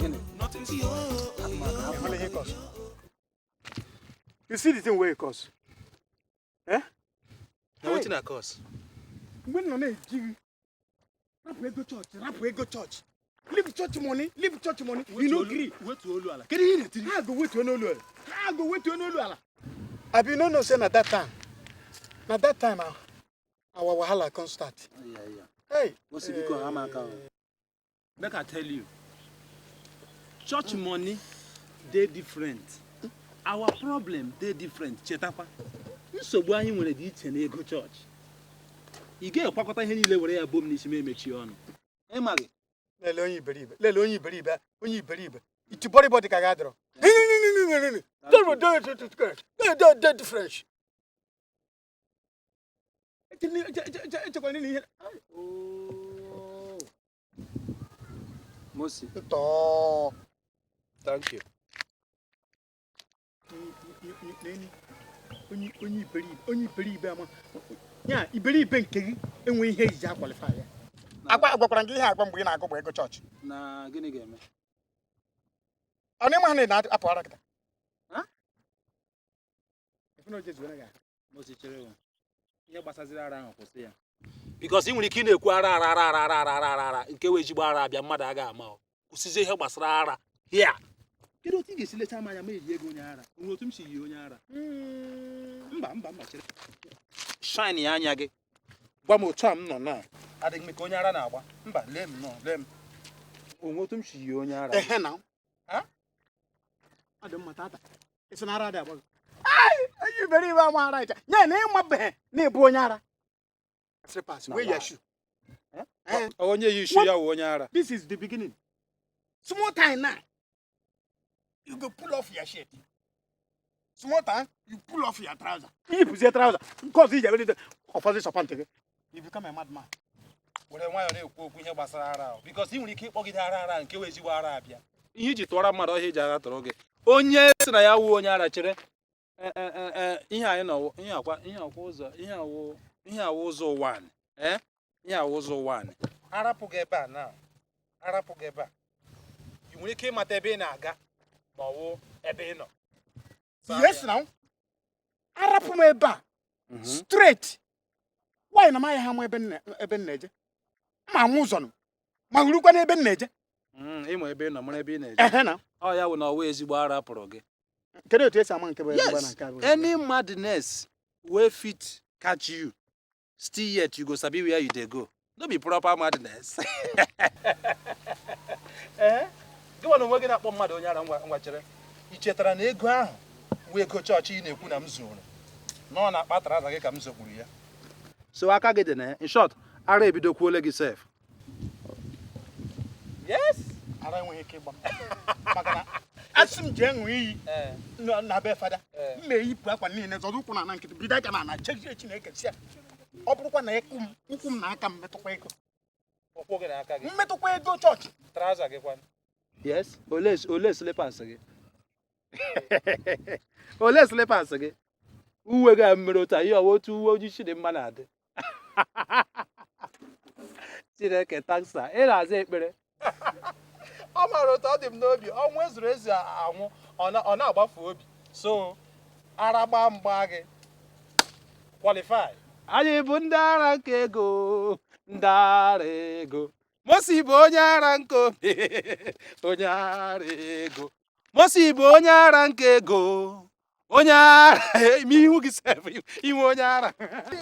Gịnị? Ịhụla ihe cause? You see the thing wey e cause? Eh? Na wetin I cause? Mgbe m nọ na-eji gị, rapụ ego chọọchị, rapụ ego chọọchị, leave church money, leave church money, you no gree. Wetuo olu ala. Kedu ihe ị na-etiri? Ha go wetuo n'olu ala, ha go wetuo n'olu ala. Abi you no know say na that time, na that time our wahala come start? Hey. Mosi, biko, hama aka o. Make I tell you, church money dey different, our problem dey different. Chetakwa, nsogbu anyị nwere dị iche na ego chọọchị. Ị ga-ekwakọta ihe niile were ya bom n'isi m emechie ọnụ. Ịmaghị. Lele onye iberibe, lele onye iberibe, onye iberibe. Itibọrịbọ dị ka ga adịrọ fresh. Echekwala na ihe. Mosi. Ntọọ. Thank you. Onye iberibe, onye iberibe ama ya iberibe nke gị enwe ihe ejiji a-qualify ya. Agwa agwakwara gị ihe agwa mgbe ị na-agụ gba ego chọọchị. Na gịnị ga-eme? Ọ na ịma ha na ị na-apụ ara kịta. Ha? Efu na o jezuo gị ahụ. Mosi, chere o. Ihe gbasaziri ara ahụ, kwụsị ya, because ị nwere ike ị na-ekwu ara, ara, ara, ara, ara, ara, ara, ara, ara nke wee ezigbo ara abịa, mmadụ agaghị ama o. Kwụsịzie ihe gbasara ara hia. Kedu otu ị ga-esi lecha m anya ma eyi ego onye ara? Onwe otu m si yi onye ara? Mba, mba, mba, chere. Shine ya anya gị, gwa m otu a m nọ na adịghị m ka onye ara na-agba. Mba, lee m nọ, lee m. Onwe otu m si yi onye ara? Ehe na. Ha? Ọ dị mma, tata. Ị na ara dị agba gị. Onye iberibe ama ara ịcha. Ya na ịmabeghị na ịbụ onye ara. Slippers, Na wear your lie. shoe. Eh? Onye yi isi ya wụ onye ara. This is the beginning. Small time now, you go pull off your shirt. Small time, you pull off your trouser. Yipụzie trouser. Nke ọzọ iji ebelite ọfọdụ sọpantị gị. You become a madman. Were nwayọọ na-ekwu okwu ihe gbasara ara ahụ, because ị nwere ike ịkpọgide ara ara nke wee ezigbo ara abịa. Ihe iji tụọra mmadụ ọhịa iji ara tụrụ gị, onye si na ya wuo onye ara, chere. Ihe anyị nọ, ihe akwa, ihe akwa ụzọ, ihe awụ, ihe awụ ụzọ ụwa anyị. Ee, ihe awụ ụzọ ụwa anyị. Arapụ gị ebe a na arapụ gị ebe a, ị nwere ike ịmata ebe ị na-aga ma ọ wụ ebe ị nọ. Yes now. Arapụ m ebe a. Straight. Why na m ha ma ebe m na-eje? Ma ama ụzọ nụ. Ma hurukwa n'ebe m na-eje. Ịma ebe ị nọ, mara ebe ị na-eje. Ehe na. Ọ ya wụ na ọwa ezigbo ara pụrụ gị. Kedu otu esi ama nke bụ ezigbo na Yes, nke abụghị? Any madness wey fit catch you, still yet you go sabi where you dey go. No be proper madness. Ee, gị nwa na onwe gị na-akpọ mmadụ onye ara. Ngwa ngwa, chere. Ị chetara na ego ahụ wụ ego chọọchị ị na-ekwu na m zuru, na ọ na-akpa trouser gị ka m zokwuru ya? So aka gị dị na ya. In short, ara ebidokwuole gị sef. Yes. Ara enweghị ike ịgba m. Maka na asị m jee ṅụọ iyi na be fada. M na-eyipụ akwa niile, zọrọ ụkwụ na ana nkịtị, bido aka na ana chezie Chineke si ya. Ọ bụrụkwa na ịkụ m, ụkwụ m na aka m metụkwa ego. Ụkwụ gị na aka gị? Mmetụkwa ego chọọchị. Trouser gị kwanụ? Yes, ole ole slippers gị? Ole slippers gị? Uwe gị a mere otu a, ihe ọwa otu uwe ojii Chidimma na-adị. Chineke taksa, ị na-aza ekpere. Ọ mara otu ọ dị m n'obi, ọnwụ ezuru ezu anwụ, ọ na-agbafu obi. So, ara gbaa mgba gị. Qualify. Anyị bụ ndị ara nke ego, ndị ara ego. Mosi bụ onye ara nke obi, onye ara ego. Mosi bụ onye ara nke ego, onye ara ime ihu gị sef, inwe onye ara.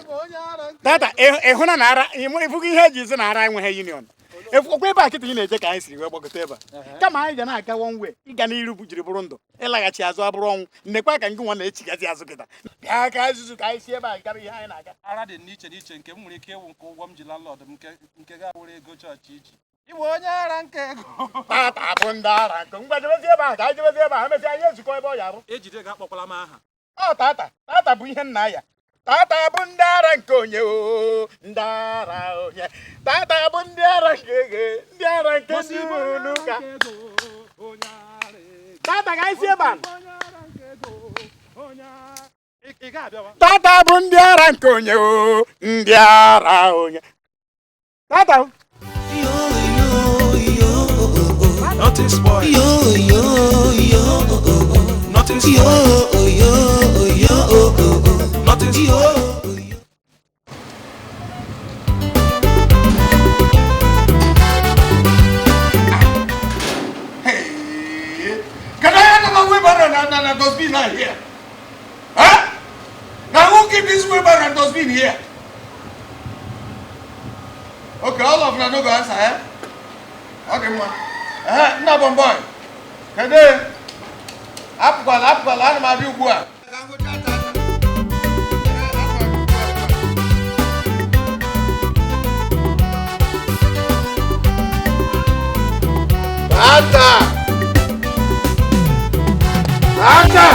Bụ onye ara nke Tata, ị hụna na ara ịfụgo ihe eji ezi na ara enweghị union. Efukwa ebe a kịta ị na-eje ka anyị siri wee gbagote ebe a. Kama anyị ga na-aga one way, ịga n'iru bụ jiri bụrụ ndụ, ịlaghachi azụ abụrụ ọnwụ. Nnekwa ka ngị nwa na-echigazi azụ kịta. Bịa ka azụzụ ka anyị si ebe a gara ihe anyị na-aga. Ara dị n'iche n'iche. Nke m nwere ike ịwụ nke ụgwọ m ji landlord m, nke ga-awụrụ ego chọọchị iji. Ịbụ onye ara nke ego. Tata bụ ndị ara nke ngwa, jebezi ebe ahụ ka anyị jebezi ebe ahụ, emesịa anyị ezukọ ebe ọ ya arụ. Ejide ga-akpọkwala m aha. Ọ tata, tata bụ ihe nna ya. Tata bụ ndị ara nke onye o, ndị ara onye. Tata bụ ndị ara nke ego, ndị ara nke ndị ụlọ ụka. Tata, ka anyị si ebe a. Ị ga-abịawa. Tata bụ ndị ara nke onye o, ndị ara onye. Tata o. Yo, yo, yo. Nothing spoil. Yo yo yo oh oh oh. Nothing Yo spoil. oh yo oh yo oh oh oh. Nothing Yo spoil. oh yo. Hey, can I have a wheelbarrow and dustbin now here? Huh? Now who keep this wheelbarrow and dustbin here? Okay, all of them no go answer, eh? Okay, ma. Eh, nna bomboy. Kedu? Apụkwala, apụkwala, ana m abịa ugbu a. Tata! Tata!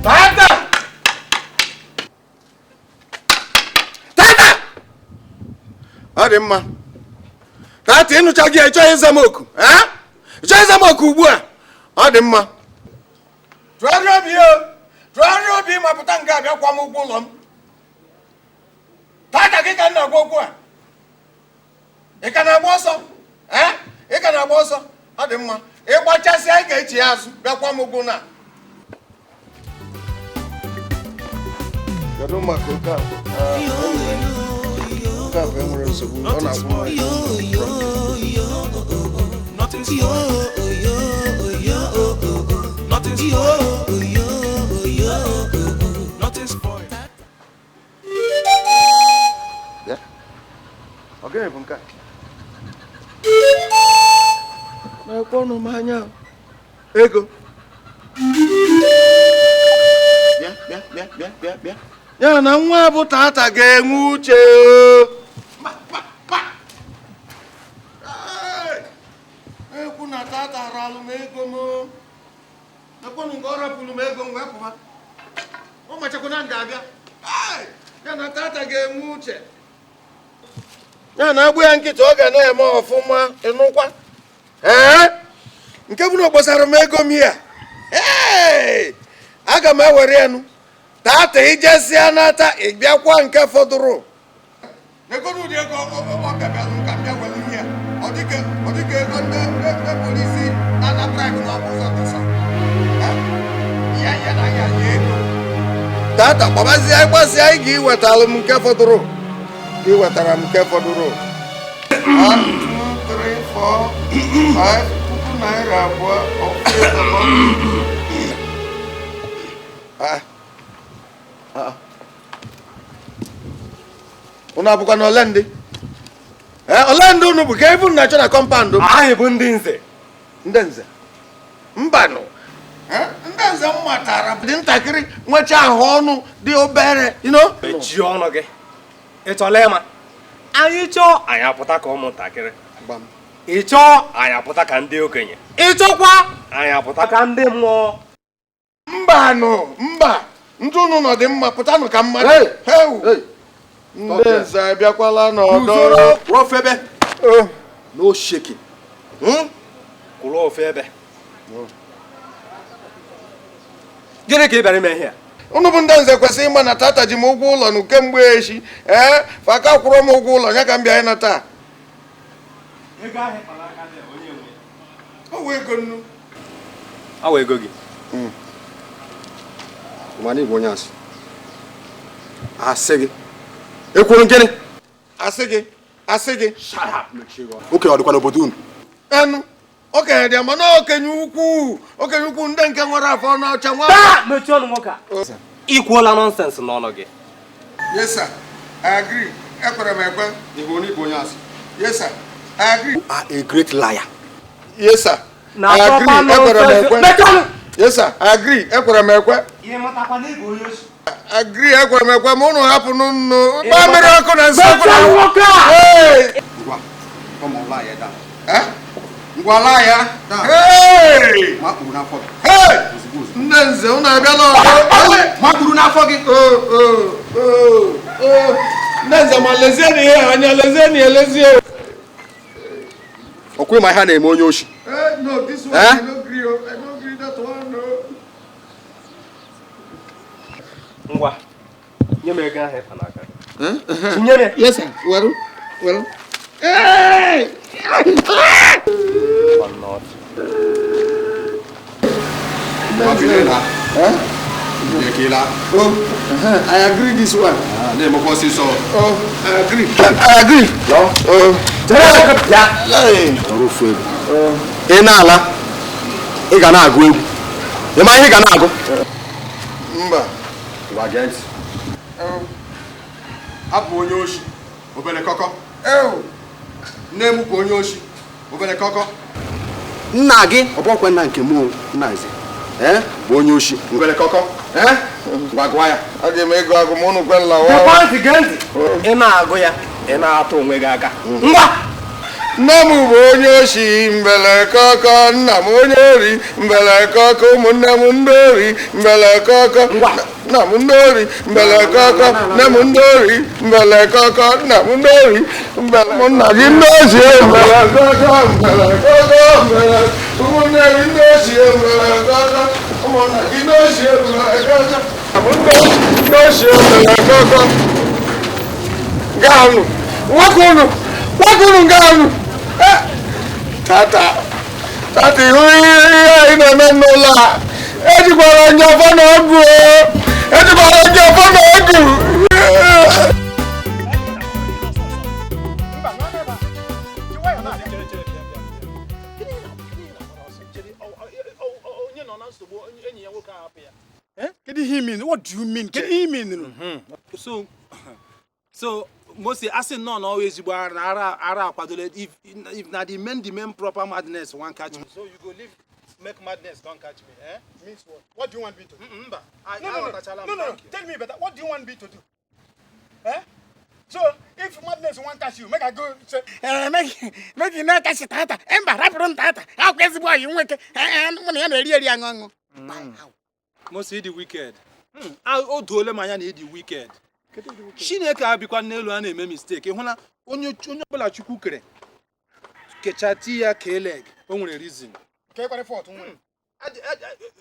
Tata! Tata! Ọ dị mma. Tata ịnụcha gị ịchọghị ịza m oku. Eh? Ịchọghị ịza m oku ugbu a. Ọ dị mma. Tụgharịa obi o. Tụgharịa obi ma pụta nga abịa kwa m ụgwọ ụlọ m. Tata gị ka m na-agwa okwu a. Ị ka na-agba ọsọ? Ee? Ị ka na-agba ọsọ? Ọ dị mma. Ị gbachasịa ị ga-echi ya azụ bịakwa m ụgwọ na. Kedu maka oke agwa? Oke agwa enwere nsogbu, ọ na-agwụ m. Yo yo yo oh oh oh. Nothing Yo spoil. oh yo oh yo oh oh oh. Nothing Yo spoil. oh yo oh yo oh oh. Nothing spoil. Bịa. Ọ gịnị bụ nke a? Na-ekwe ọnụ m anya. Ego. Bịa, bịa, bịa, bịa, bịa, bịa. Ya na nwa bụ tata ga-enwe uche. Ma, ma, ma. Ee, Ekwu na tata ralụ m ego m. Ekwenụ nke ọ rapụrụ m ego m wee pụba. Ọ machakwa na m ga-abịa. Ee, Ya na tata ga-enwe uche. Ya na agbụ ya nkịtị ọ ga na-eme ọfụma ịnụkwa ee nke bụ na ọ gbasara m ego m ya ee aga m ewere ya nụ tata ijesịa nata ị bịakwa nke fọdụrụ negodu ụdị ego ọ gabịalụ ka m bịa were ihe ọ dịka ọ dịka ego ndị ndị polisi na-ana bribe na ọkụ ụzọ dọsa ya ya na ya ya ego tata gbabazie ịgbasịa ị ga-iwetalụ m nke fọdụrụ ị wetara m nke fọdụrụ 1 2 3 4 5 puku naira abụọ ọkụ asatọ. Ah. Ah. Unu abụkwa na ole ndị? Eh, ole ndị unu bụ ka ebe unu na-achọ na kọmpaụndụ m? Anyị bụ ndị nze. Ndị nze mbanụ. Eh, ndị nze m matara dị ntakịrị nwecha ahụ ọnụ dị obere you know? Mechie ọnụ gị. Ị chọrọ ịma? Anyị chọọ anyị apụta ka ụmụntakịrị. Gbam. Ị chọọ anyị apụta ka ndị okenye. Ị chọkwa anyị apụta ka ndị mmụọ. Mbanụ mba ndị unu nọ dị mma pụtanụ ka mmadụ. Heu! Ndị nze abịakwala n'ọdọ. Rọfebe. Oh. No shaking. Hmm? Kwụrụ ofu ebe. Gịnị ka ị bịara ime ihe a? Unu bụ ndị nze kwesịrị ịma na tata ji m ụgwọ ụlọ nụ kemgbe echi ee faka kwụrụ m ụgwọ ụlọ ya ka m bịa ịna taa. Ego ahụ ịkpara aka dị onye nwe. Ọ wụ ego nnu. Ọ wụ ego gị. Mana ịbụ onye asị. Asị gị. Ekwuru gịnị? Asị gị asị gị Okenye ọ dịkwa n'obodo unu? enu okenye dị mana okenye ukwu okenye ukwu ndị nke nwere afọ ọnụ ọcha nwa. Taa! Mechie ọnụ nwoke a. Ị kwuola nọnsensị n'ọnụ gị. Yes sir, I agree. Ekwere m ekwe. Ị hụrụ na ịbụ onye asị? Yes sir, I agree. You are a great liar. Yes sir, Na I agree. proper Ekwere m nonsense. ekwe. Mechie ọnụ! Yes sir, I agree. Ekwere m ekwe. Ị matakwa na ị bụ onye oshi. Agree, ekwere m ekwe ma ụnụ hapụ nnu. Mamịrị ọkụ na nsị ọkụ na Mechie nwoke a! Hey! Ngwa, come on, lie down. Eh? Ngwa lie ya down. Hey! Ma kpuru n'afọ gị. Hey! Ozugbo ozugbo. Ndị nze unu abịala ọzọ. Ma kpuru n'afọ gị. Oh, oh, oh, oh. Ndị nze ma lezienụ ihe anya lezienụ ya elezie. Ọkwa ịma ihe a na-eme onye oshi. Eh, no, this one Eh? I no gree o. I no gree that one o. Ngwa, nye m ego ahụ ịkpa n'aka. Tinye m ya. Yes sir. Well, well. Oh, I agree this one. Oh, I agree. I agree. Oh. Ị na-ala, ị ga na-agụ egwu. Ị ma ihe ị ga na-agụ? Mba. Gwa gee ntị. Abụ onye oshi, obere kọkọ. Ew. Nne m bụ onye oshi, obere kọkọ. Nna gị, ọ bụkwa nna nke mụ, nna nze, ee, bụ onye oshi, obere kọkọ. Ee, ngwa gụọ ya. Aga m ego agụ ma unu kwe nlawa. Gekwa ntị, gee ntị. Ị na-agụ ya, ị na-atụ onwe gị aka. Ngwa! Nne m bụ onye oshi mbelekọkọ, nna m onye ori mbelekọkọ, ụmụnne m ndị ori mbelekọkọ, nna m ndị ori mbelekọkọ, nne m ndị ori mbelekọkọ, nna m ndị ori mbele ụmụnna gị ndị oshi mbelekọkọ, mbelekọkọ, mbele ụmụnne gị ndị oshi mbelekọkọ, ụmụnna gị ndị oshi mbelekọkọ, nna m ndị oshi mbelekọkọ. Gaanụ, nwoke unu, nwoke unu gaanụ. Tata, tata ihu ihe anyị na-eme n'ụlọ a. Ejikwara onye ọfọ na ọgwụ o. Ejikwara onye ọfọ na ọgwụ. Kedu ihe mean? What do you mean? Kedu ihe mean? So Moses asị nnọọ na ọ ezigbo ara na ara ara akwadola if na the main proper madness wan catch me. So you go leave make madness don catch me, eh? Means what? What do you want me to do? Mba, No, no, no, no, no. Tell me better. What do you want me to do? Eh? So if madness wan catch you, make I go say, make you not catch tata. Emba rapụrụ tata. Akwa ezigbo ọyị nwoke. Mụ na ya na-eri eri aṅụ aṅụ. Moses ịdị wicked. O doola m anya na ịdị wicked. Chineke abịkwa n'elu a na-eme mistake. Ị hụla onye ọbụla Chukwu kere kechati ya ka eleg, o nwere reason. Ka ekwere fọt nwere.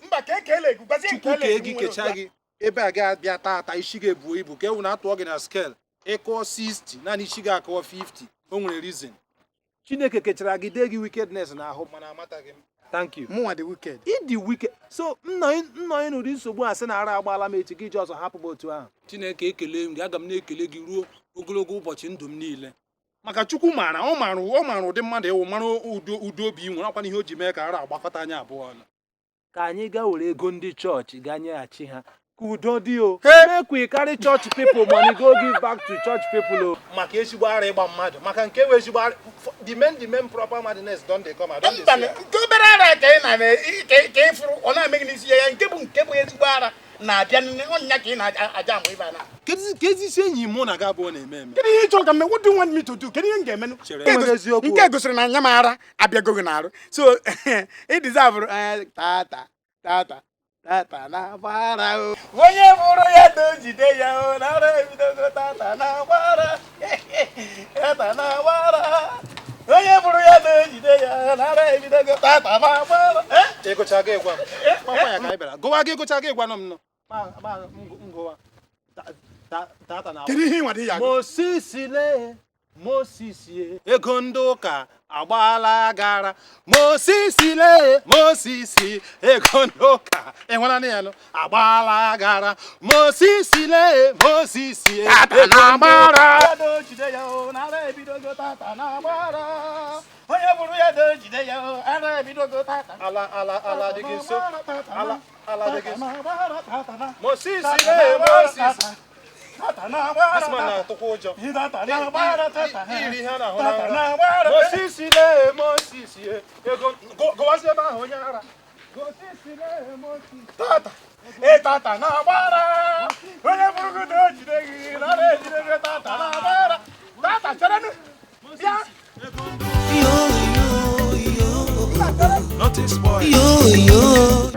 Mba ka ekele gị, gwazie nke Chukwu kee ele gị nwere kecha gị ebe a ga-abịa taata isi ga-ebuo ibu ka ewu na-atụọ gị na scale ịkụọ 60 naanị isi ga-akụọ 50, o nwere reason. Chineke kechara gị dee gị wickedness n'ahụ mana amataghị m. Thank you. Mụnwa dị wicked. Ịdị wicked. So nna onye n'ụdị nsogbu a sị na ara agbaala m echi gị ji ọzọ hapụ m otu ahụ. Chineke ekele m gị, aga m na-ekele gị ruo ogologo ụbọchị ndụ m niile. Maka Chukwu maara, ọ maara ụdị mmadụ ịwụ, mara ụdị obi ị nwere, ọkwa ihe o ji mee ka ara agbakọta anya abụọ ọnụ. Ka anyị gaa were ego ndị chọọchị gaa nyeghachi ha ka udo dị o. Make we carry church people money go give back to church people o. Maka ezigbo ara ịgba mmadụ, maka nke wee ezigbo ara, the men proper madness don dey come, I don dey Mba, see am. nke obere ara ka ị na ka ị fụrụ ọ na-eme gị n'isi ya nke bụ ezigbo ara na-abịa ọnya ka ị na-aja amụ ibe a na. Kedu isi enyi mụ na gị abụọ na-eme eme? Kedu ihe ị chọrọ ka m mee? What do you want me to do? Kedu ihe m ga-emenụ? Chere. Nke gosiri na anya m ara abịago gị n'arụ. So ị deserve tata tata tata na-agbara o. Onye bụrụ ya na o jide ya o, na ara ebidogo tata na-agbara. Tata na-agbara. Onye bụrụ ya na o jide ya, na ara ebidogo tata na-agbara. Ịgụcha gị gwa m. Gbakwa ya ka anyị bịara. Gụwa gị gụcha gị gwanụ m nụ. Ngụwa. Tata na Kedu ihe ị nwere ya agụ? Moses lee, Moses ye, ego ndị ụka agbaala gara. Moses lee, Moses ego ndị ụka ịhụnanya ya nụ agbaala gara. Moses lee, Moses ye, Tata ego ndị na-agbara. ụka. Ya do jide ya o, na ara ebidogo tata na-agbara. Onye bụrụ ya do jide ya o, ara ebidogo tata. Ala ala ala dị gị nso. Ala ala dị gị nso. Tata Moses lee, Moses. Tata na-agbara. This man na-atụkwa ụjọ. Tata na-agbara tata. Iri ihe a na-ahụ Tata na nrọ. na-agbara. Moses lee, Moses ye, ego gụwazie ebe ahụ onye ara. Moses lee, Moses. Tata. E tata na-agbara. Onye bụrụ gị na o jide gị, na ara ejide gị tata na-agbara. Tata chere nụ. Bịa. Yo, yo, yo. Nothing spoil. Yo, yo.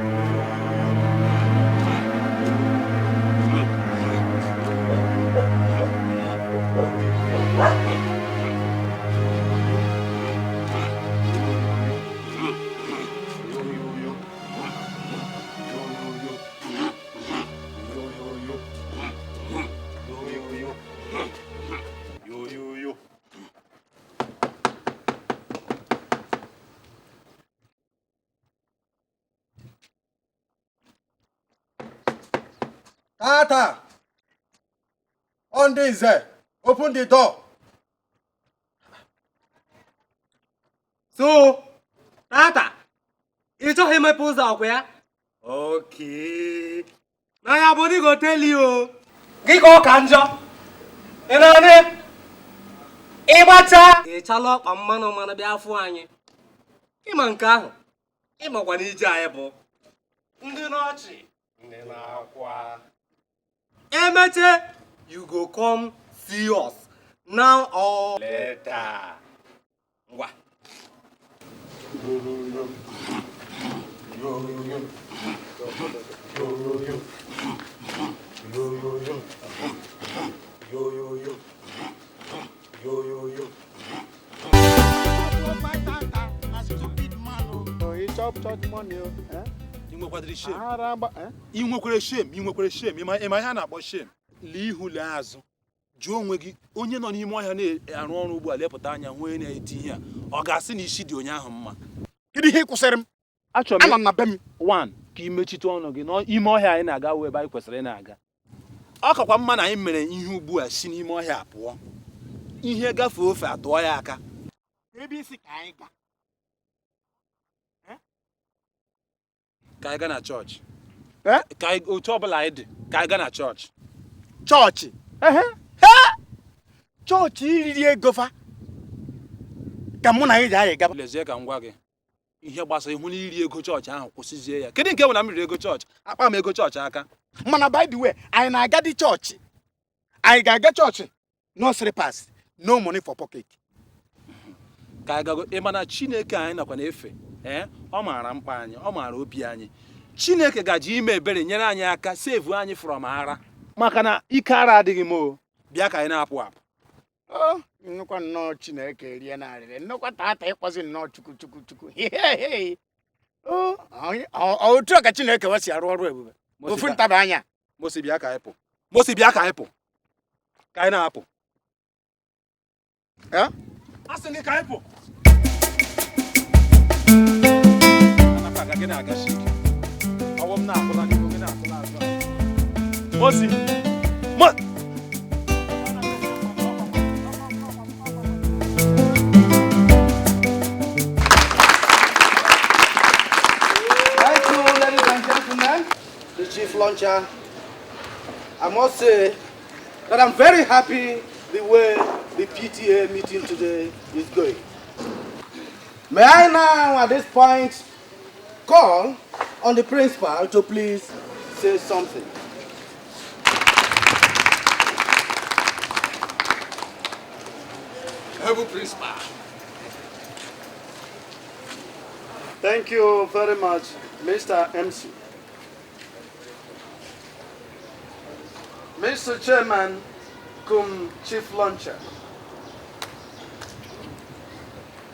Tata! On this, open the door. So, tata, ị chọghị imepe ụzọ ọkwa ya? Okay. Na ya bụ go tell you o. Gị ka ọ ka njọ. Ị na-anị? Ịgbacha! Ị chala ọkpa mmanụ mmanụ bịa fụ anyị. Ịma nke ahụ. Ịmakwa na ije anyị bụ ndị n'ọchị, ndị na-akwa. Emeche, you go come see us now or later. Ngwa. Chop church money o. Ị nwekwadịrị shame? Ara gba. Ị nwekwara shame? Ị nwekwara shame? Ịma ihe a na-akpọ shame? Lee ihu, lee azụ, jụọ onwe gị, onye nọ n'ime ọhịa na-arụ ọrụ ugbu a lepụta anya hụ onye na-eti ihe a, ọ ga-asị na isi dị onye ahụ mma? Kedu ihe ị kwụsịrị m? Achọrọ Anọ m na be m. One, ka ị mechite ọnụ gị n'ime ọhịa anyị na-aga wụ ebe anyị kwesịrị ị na-aga. Ọ kakwa mma na anyị mere ihe ugbu a si n'ime ọhịa a pụọ. Ihe gafee ofe atụọ ya aka. Ebe isi ka anyị gaa. Ka anyị gaa na chọọchị. Eh? Ka anyị, otu ọbụla anyị dị, ka anyị gaa na chọọchị. Chọọchị. Chọọchị iriri ego fa ka mụ na gị ji anyị gaba. Lezie, ka m gwa gị ihe gbasara ihu na iri ego chọọchị ahụ, kwụsịzie ya. Kedu nke bụ na m riri ego chọọchị? Akpa m ego chọọchị aka. Mana by the way, anyị na-aga dị chọọchị, anyị ga-aga chọọchị, no slippers, no money for pocket. Ka anyị gago. Ị ma na Chineke anyị nakwa na-efe, ee, ọ maara mkpa anyị, ọ maara obi anyị. Chineke gaji ime ebere, nyere anyị aka, save anyị from ara, maka na ike ara adịghị m o. Bịa ka anyị na-apụ apụ. O nnukwu nnọọ, Chineke rie narịrị nnukwu tata ịkpọzi nnọọ Chukwu, Chukwu, Chukwu. O otu a ka Chineke wa si arụ ọrụ ebube, ofu ntaba anya. Mosi, bịa ka anyị pụ. Mosi, bịa ka anyị pụ, ka anyị na-apụ. Eh? A sị gị ka anyị pụ. Anakwa aga gị na-agachi ike. Ọwụ m na-akwụla n'ihu gị, na-akwụla azụ azụ. Mosi. Thank you, ladies and gentlemen. The chief launcher. I must say that I'm very happy the way the PTA meeting today is going. May I now, at this point, call on the principal to please say something. Heaven principal. Thank you very much, Mr. MC. Mr. Chairman, cum Chief Launcher.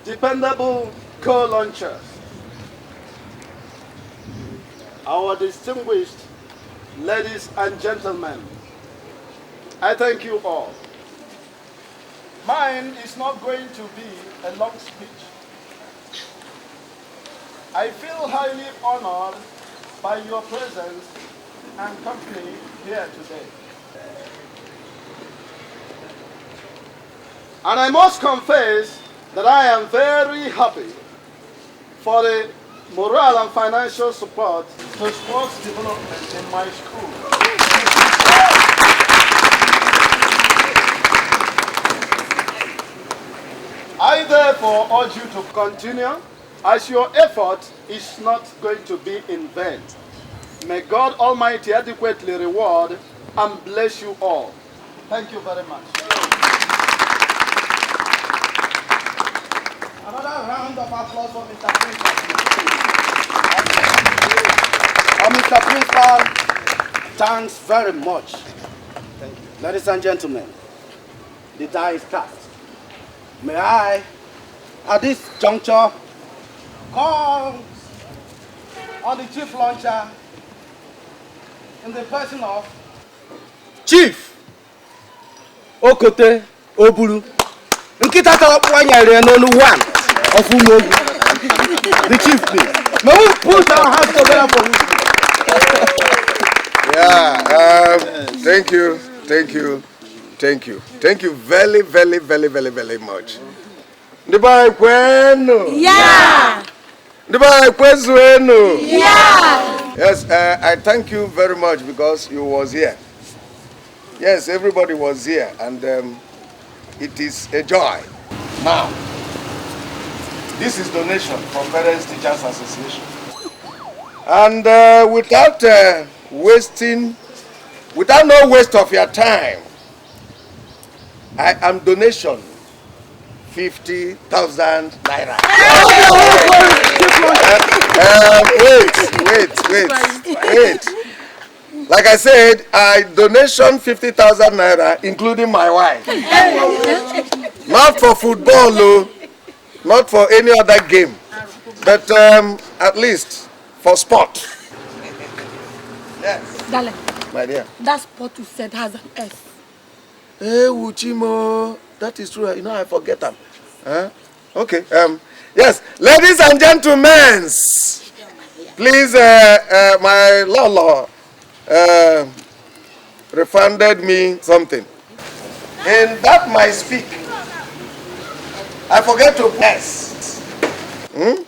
Dependable co-launchers. Our distinguished ladies and gentlemen, I thank you all. Mine is not going to be a long speech. I feel highly honored by your presence and company here today. And I must confess that I am very happy for the moral and financial support to sports development in my school. I therefore urge you to continue, as your effort is not going to be in vain. May God Almighty adequately reward and bless you all. Thank you very much. Another round of applause for Mr. Principal. Mr. Principal, thanks very much. Thank you. Ladies and gentlemen, the die is cast. May I, at this juncture, call on the chief launcher in the person of Chief Okote Oburu. Nkịta tara ọkpụkpụ anya rie n'olu one of Umuogwu. The chief, please. May we put our hands together for him. Yeah, thank you, thank you, thank you. Thank you very, very, very, very, very much. Ndị be anyị kwenu. Yeah. Ndị be anyị kwezuenu. Yeah. Yes, I thank you very much because you was here. Yes, everybody was here, and it is a joy. Now, this is donation from Parents Teachers Association. And without without no waste of your time, I am donation 50,000 naira. Wait. Like I said, I donation 50,000 naira, including my wife. Not for football, though, not for any other game, but at least for sport. Yes. Darling, My dear. That sport you said has an S. Hey, Uchimo, that is true. You know, I forget them. Huh? Okay. Yes, ladies and gentlemen, please, my lolo refunded me something. In that my speak, I forget to press. Hmm?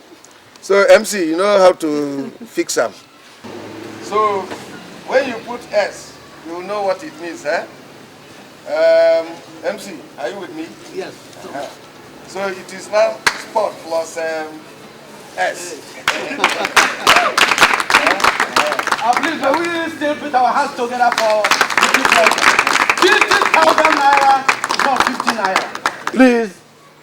So MC, you know how to fix them. So when you put S, you know what it means, eh? MC, are you with me? Yes. So it is now sport plus S. Please, may we still put our hands together for the people. 50,000 naira, not 50 naira. Please,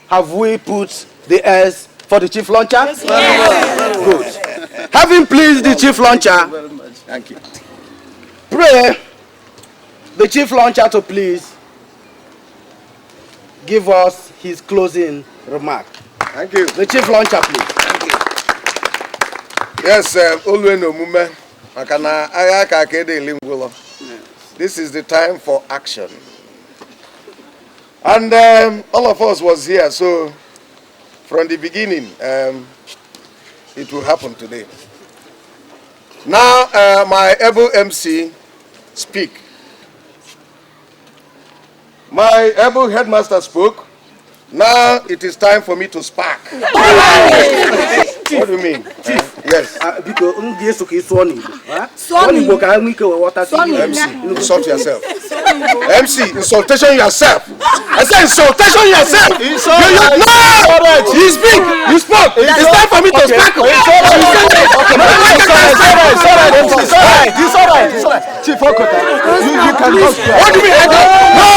have we put the S for the chief launcher? Yes. Yes. Good. Having pleased the chief launcher, thank you. Pray the chief launcher to please give us his closing remark. Thank you. The chief launcher, please. Thank you. Yes, Olue no mume, maka na agha ka aka ede eli ngwụlọ. This is the time for action. And all of us was here, so from the beginning, it will happen today. Now, my able MC speak. My able headmaster spoke. Now it is time for me to spark. What do you mean? Chief. Yes. Biko, m ga-eso ka ị sụọ n'Igbo. Sụọ n'Igbo ka nwee ike wee ghọta sị gị. MC, insult yourself. MC, insultation yourself. I said insultation yourself. You, no! You speak. You spoke. It's time for me to spark. It's all right. It's all right. It's all right. It's all right. Chief Okota, you can go. What do you mean? No!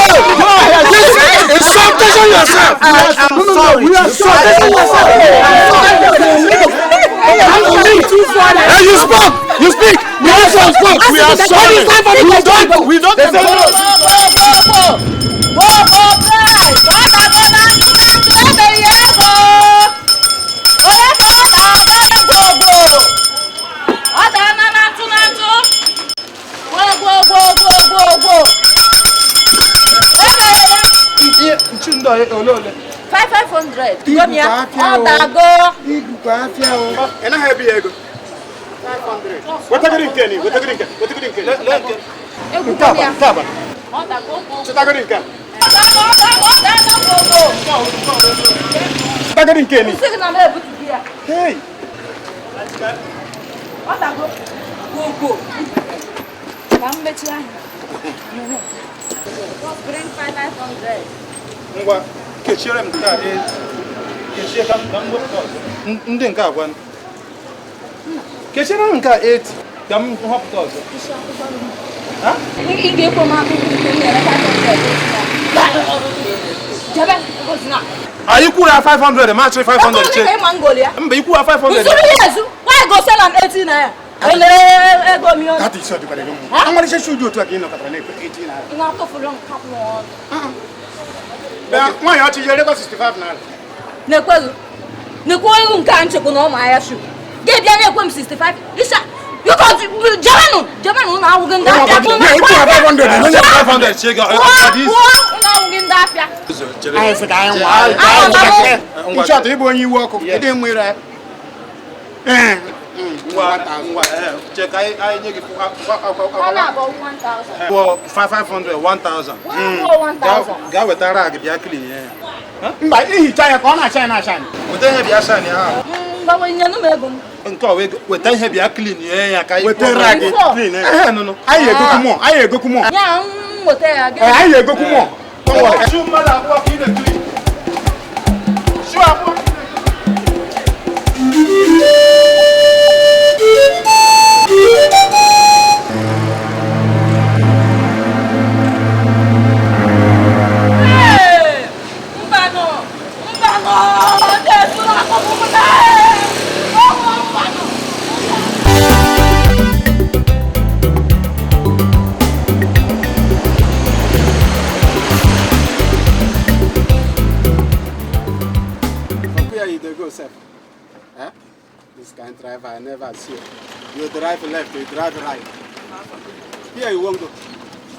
Please, insultation yourself. I'm sorry. Insultation yourself. Hey, you spoke. You speak. You also spoke. We are sorry. We don't. $500. Ọ dago. Ị naghị ebi ya ego. 500. Wetagoro nke ni, wetagoro nke, wetagoro nke. Nke a, nke a. Chịtagoro nke a. Chịtagoro nke ni. Hey. Ọ dago. Go. Ka m mechie ahịa. Just bring 500. Ngwa, kechiere m nke a. Kechie ka m wepụta ọzọ. Ndị nke a gwa. Kechiere m nke a 8 ka m họpụta ọzọ. Ị ga-ekwe m akụkọ nke m nyere 500. Jebe, ozina. Anyị kwuru 500, ma achịrị 500 che. Mba, ikwu 500. Usoro ya ezu. Why go sell am 80 naira? Ego mi ọ. That is ọ dịkwara gị mma. Amalite shuju otu a ka ị nọkọtara na-ekwe 80 naira. Ị na-atụfuru m kapụ ọnụ. Nwaanyị ọchị ya erekwa 65 naira. Na-ekweghị. Nekwe ego nke a nchekwa na ụmụ ahịa shu. Gị bịa na-ekwe m 65. Isha, biko jebenụ, jebenụ ụnụ awụghị ndị afịa. Ikwu 500, onye 500 che gị. Pụọ, ụnụ awụghị ndị afịa. Anyị sị ka anyị nwaa. Nchọta ịbụ onye iwe ọkụ, ịdị mma ire. Ngwa ngwa che ka anyị nye gị Ha na-abọ 1000. kwụọ 500 1000. 1000. Gaa weta rag bịa clean ya. Mba, ihicha ya ka ọ na-acha ya na-acha ya. Weta ihe bịa shine ya. Mgbanwe nyenụ m ego m. Nke a wee weta ihe bịa clean ya ka anyị Weta rag clean ya. Nụnụ. Anyị egokwu mọ, anyị egokwu mọ. Ya m weta ya gị. Anyị egokwu mọ. Shoe mmadụ abụọ ka ị na-ekiri. Shoe abụọ. Mbanụ! Mbanụ! Ndị ezu na-akpọpụ m na ọnwụ mbanụ! Where you dey go sef? Eh? This kind driver I never see. You drive left, you drive right. Here you wan go.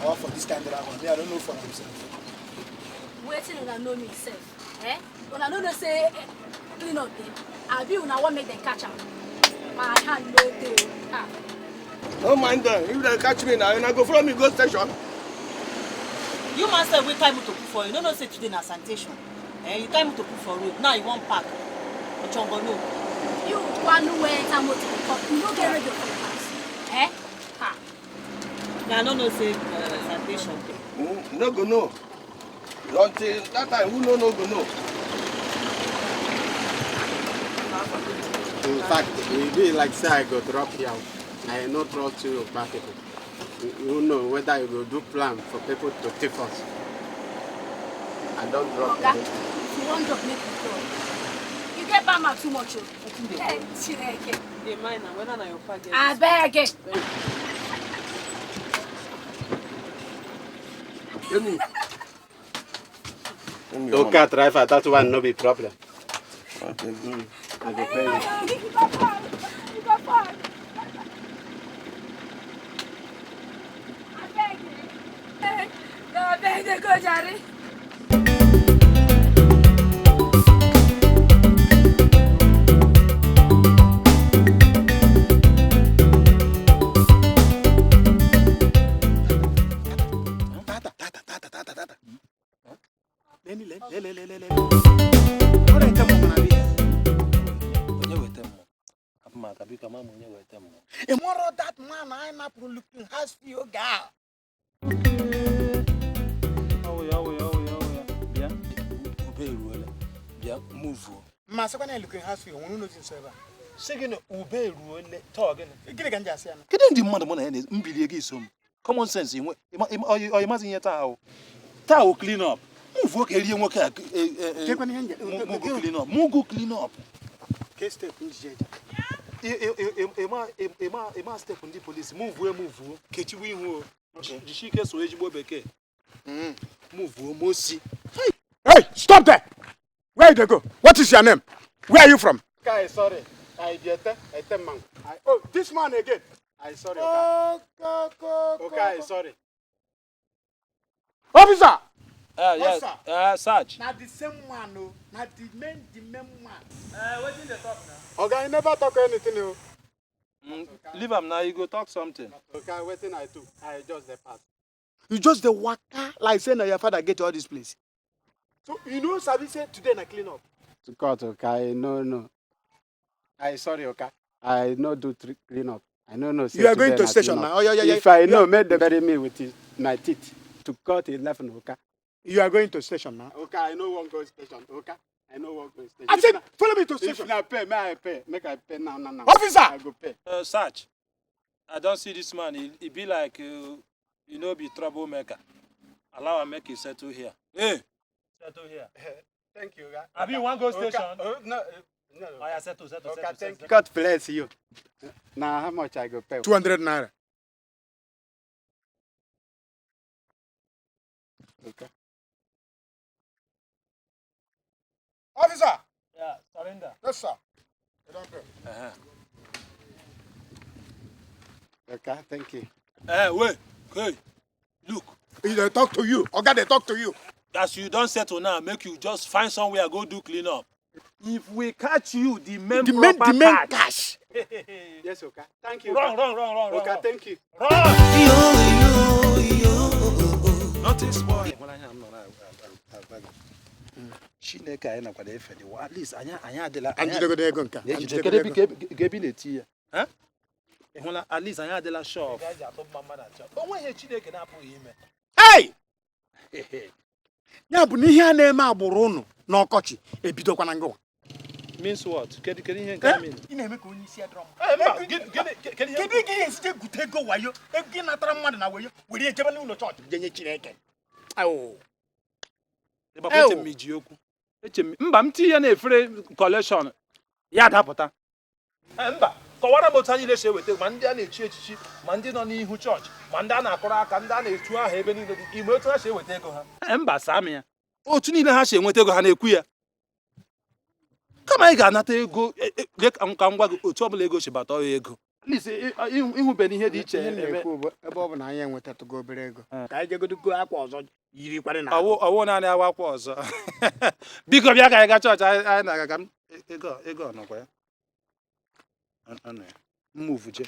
All for this kind driver, me I don't know for myself. Wetin una know me sef, eh? Una no know say clean up dey, abi una wan make dem catch am? My hand no dey o. Ah. No mind them. If they catch me now, una go follow me go station. You man sef wey carry motor put for you no know say today na sanitation. Eh, you carry motor put for road, now you wan park. Ochongo no. You kwanu wey enter motor come, you no get radio for your house. Eh? Ah. Na I no know say sanitation dey. You no go know. Until that time, who no no go know. In fact, e be like say I go drop here. I no trust you Yoruba people. You know whether you go do plan for people to thief us. I don drop Oga, here. if you wan drop, make you drop. You get bad mouth too much o. Eh, Chineke. Dey mind na whether na your pa get. Abeg. Okay, driver, that one no be problem. Okay. I go pay you. You go fall. Abeg. No, abeg, dey go jare. Tata, tata, tata, tata, tata. Leni, le, le, le, le, le. Ọ na-ete mmụọ na bịa. Onye weta mmụọ? Hapụ m aka biko, ama m onye weta mmụọ. Ị mụrụ that man anyị napụrụ looking house fee oge a. Ọwụ ya, ọwụ ya, ọwụ ya, ọwụ ya. Bịa. Ube eruola. Bịa, muvuo. Ma sịkwa na looking house fee, o nwere ụlọ dị nso ebe a. Sị gịnị ube eruole tọọ gịnị? Gịnị ka m ji asị ya na? Kedu ndị mmadụ mụ na ya na-mbili ego iso m? Common sense inwe ọ ịmazi ihe taa ahụ. Taa wụ clean up. Muvuo ka erie nwoke a. Kekwana ihe nje- Mugu clean up. Mugu clean up. Ke step njije eje. Ịma step ndị polisi muvuo emuvuo kechiwa ihu o. Jisie ike so ezigbo bekee. Muvuo mosi. Hey, stop there! Where you dey go? What is your name? Where are you from? Kai, sorry. I be ete, ete man. Oh, this man again. I sorry, Oka. Oka, I sorry. Officer! Yes, Sarge. Na the same man o. Na the main man. Wetin dey talk now? Oga, you never talk anything o. Leave am now, you go talk something. Oga, wetin I do? I just dey pass. You just dey waka like say na your father get all this place. So you no sabi say today na clean up. To cut, Oka, I no know. I sorry, Oka. I no do clean up. I no know. Say You are going today to na station clean up. now. Oh, yeah, yeah, yeah. If I know, make them bury me with my teeth. To cut 11, Oka. You are going to station now. Oka, I no wan go station. Oka, I no wan go station. I said, follow me to If station. na pay, may I pay. Make I pay now, now, now. Officer! I go pay. Sarge, I don see this man. He be like you no be troublemaker. Allow am make he settle here. Hey, settle here. Thank you, Oga. Abi you wan go station? Oka, no, no. Oya, settle, settle, Oka, settle, thank settle. you. God bless you. Now, how much I go pay? 200 naira. Okay. Officer! Yeah, surrender. Yes, sir. You don pay. Okay, thank you. Wait, hey, look. He dey talk to you. Oga dey talk to you. As you don settle now, make you just find somewhere go do clean up. If we catch you, the main The main proper the main catch. cash. Yes, Oka. Thank you. Run, run, run, run, Oka, run. thank you. Run! Notice boy. Chineke anyị nakwara efe dị at least anyị anyị adịla Anyị jidegodo ego nke a. Anyị Anyị jidegodo kedu ego. ebe ka ebe ị na-eti ya ị hụla at least anyị adịla sure of O nweghị Chineke na-apụghị ime. Hey! Ya bụ na ihe a na-eme agbụrụ ụnụ n'ọkọchị ebidokwana ngụwa. Means what? Kedu kedu ihe nke a mean? Ị na-eme ka onye isi adọrọ m. Eh, mba, gịnị kedu ihe Kedu ka ị ga-esi je gute ego wayo ego ị natara mmadụ na wayo were ya jebe n'ụlọ chọọchị je nye Chineke? Awo. Ịgbakwa eche m iji okwu. Eche m mba m tinye ya na-efere collection ya dapụta. Mba, kọwara m otu anyị na-esi eweta ma ndị a na-echi echichi ma ndị nọ n'ihu chọọchị ma ndị a na-akụrụ aka ndị a na-etu aha ebe niile dị ime otu ha si eweta ego ha. Mba, saa m ya. Otu niile ha si enweta ego ha na-ekwu ya. Kama anyị ga-anata ego lee ka m ka m gwa gị otu ọbụla ego si bata ọ ya ego. At least ịhụbe ihe dị iche Ihe m eme. na-ekwu bụ ebe ọ bụ na anyị enwetatụgo obere ego ka anyị jegodo goo akwa ọzọ yirikwara na Ọwụ ọwụ naanị awa akwa ọzọ. Biko bịa ka anyị gaa chọọchị anyị anyị na-aga ka m ego ego ọ nọkwa ya. Ọ nọ ya. Move je.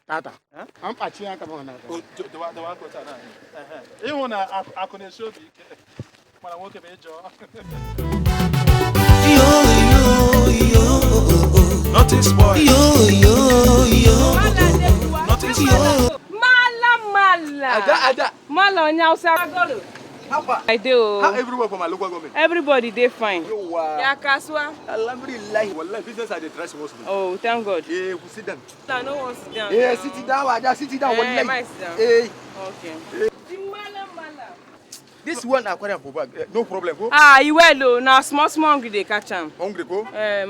Tata, mkpachi aka m na O, dowa dowa aka otu a naanị. Ehe. Ịhụ na akụ na-esi obi ike mana nwoke bụ ịjọ. Notice boy. Yo yo yo. Notice boy. Mala mala. Ada, Ada. Mala onye Hausa. How far? I dey o. How everywhere for my local government? Everybody dey fine. Yowa. Ya kasuwa. Alhamdulillah. Wallahi, business are the dress mostly. Oh, thank God. Eh, we sit down. I no wan sit down. Eh, now. sit down, Ada, sit down. Eh, Wallahi. ma sit down. Eh. Okay. Mala mala. This one I carry am for bag. Eh, no problem, go. Ah, you well o. Na small small hungry dey catch am. Hungry, go. Hey.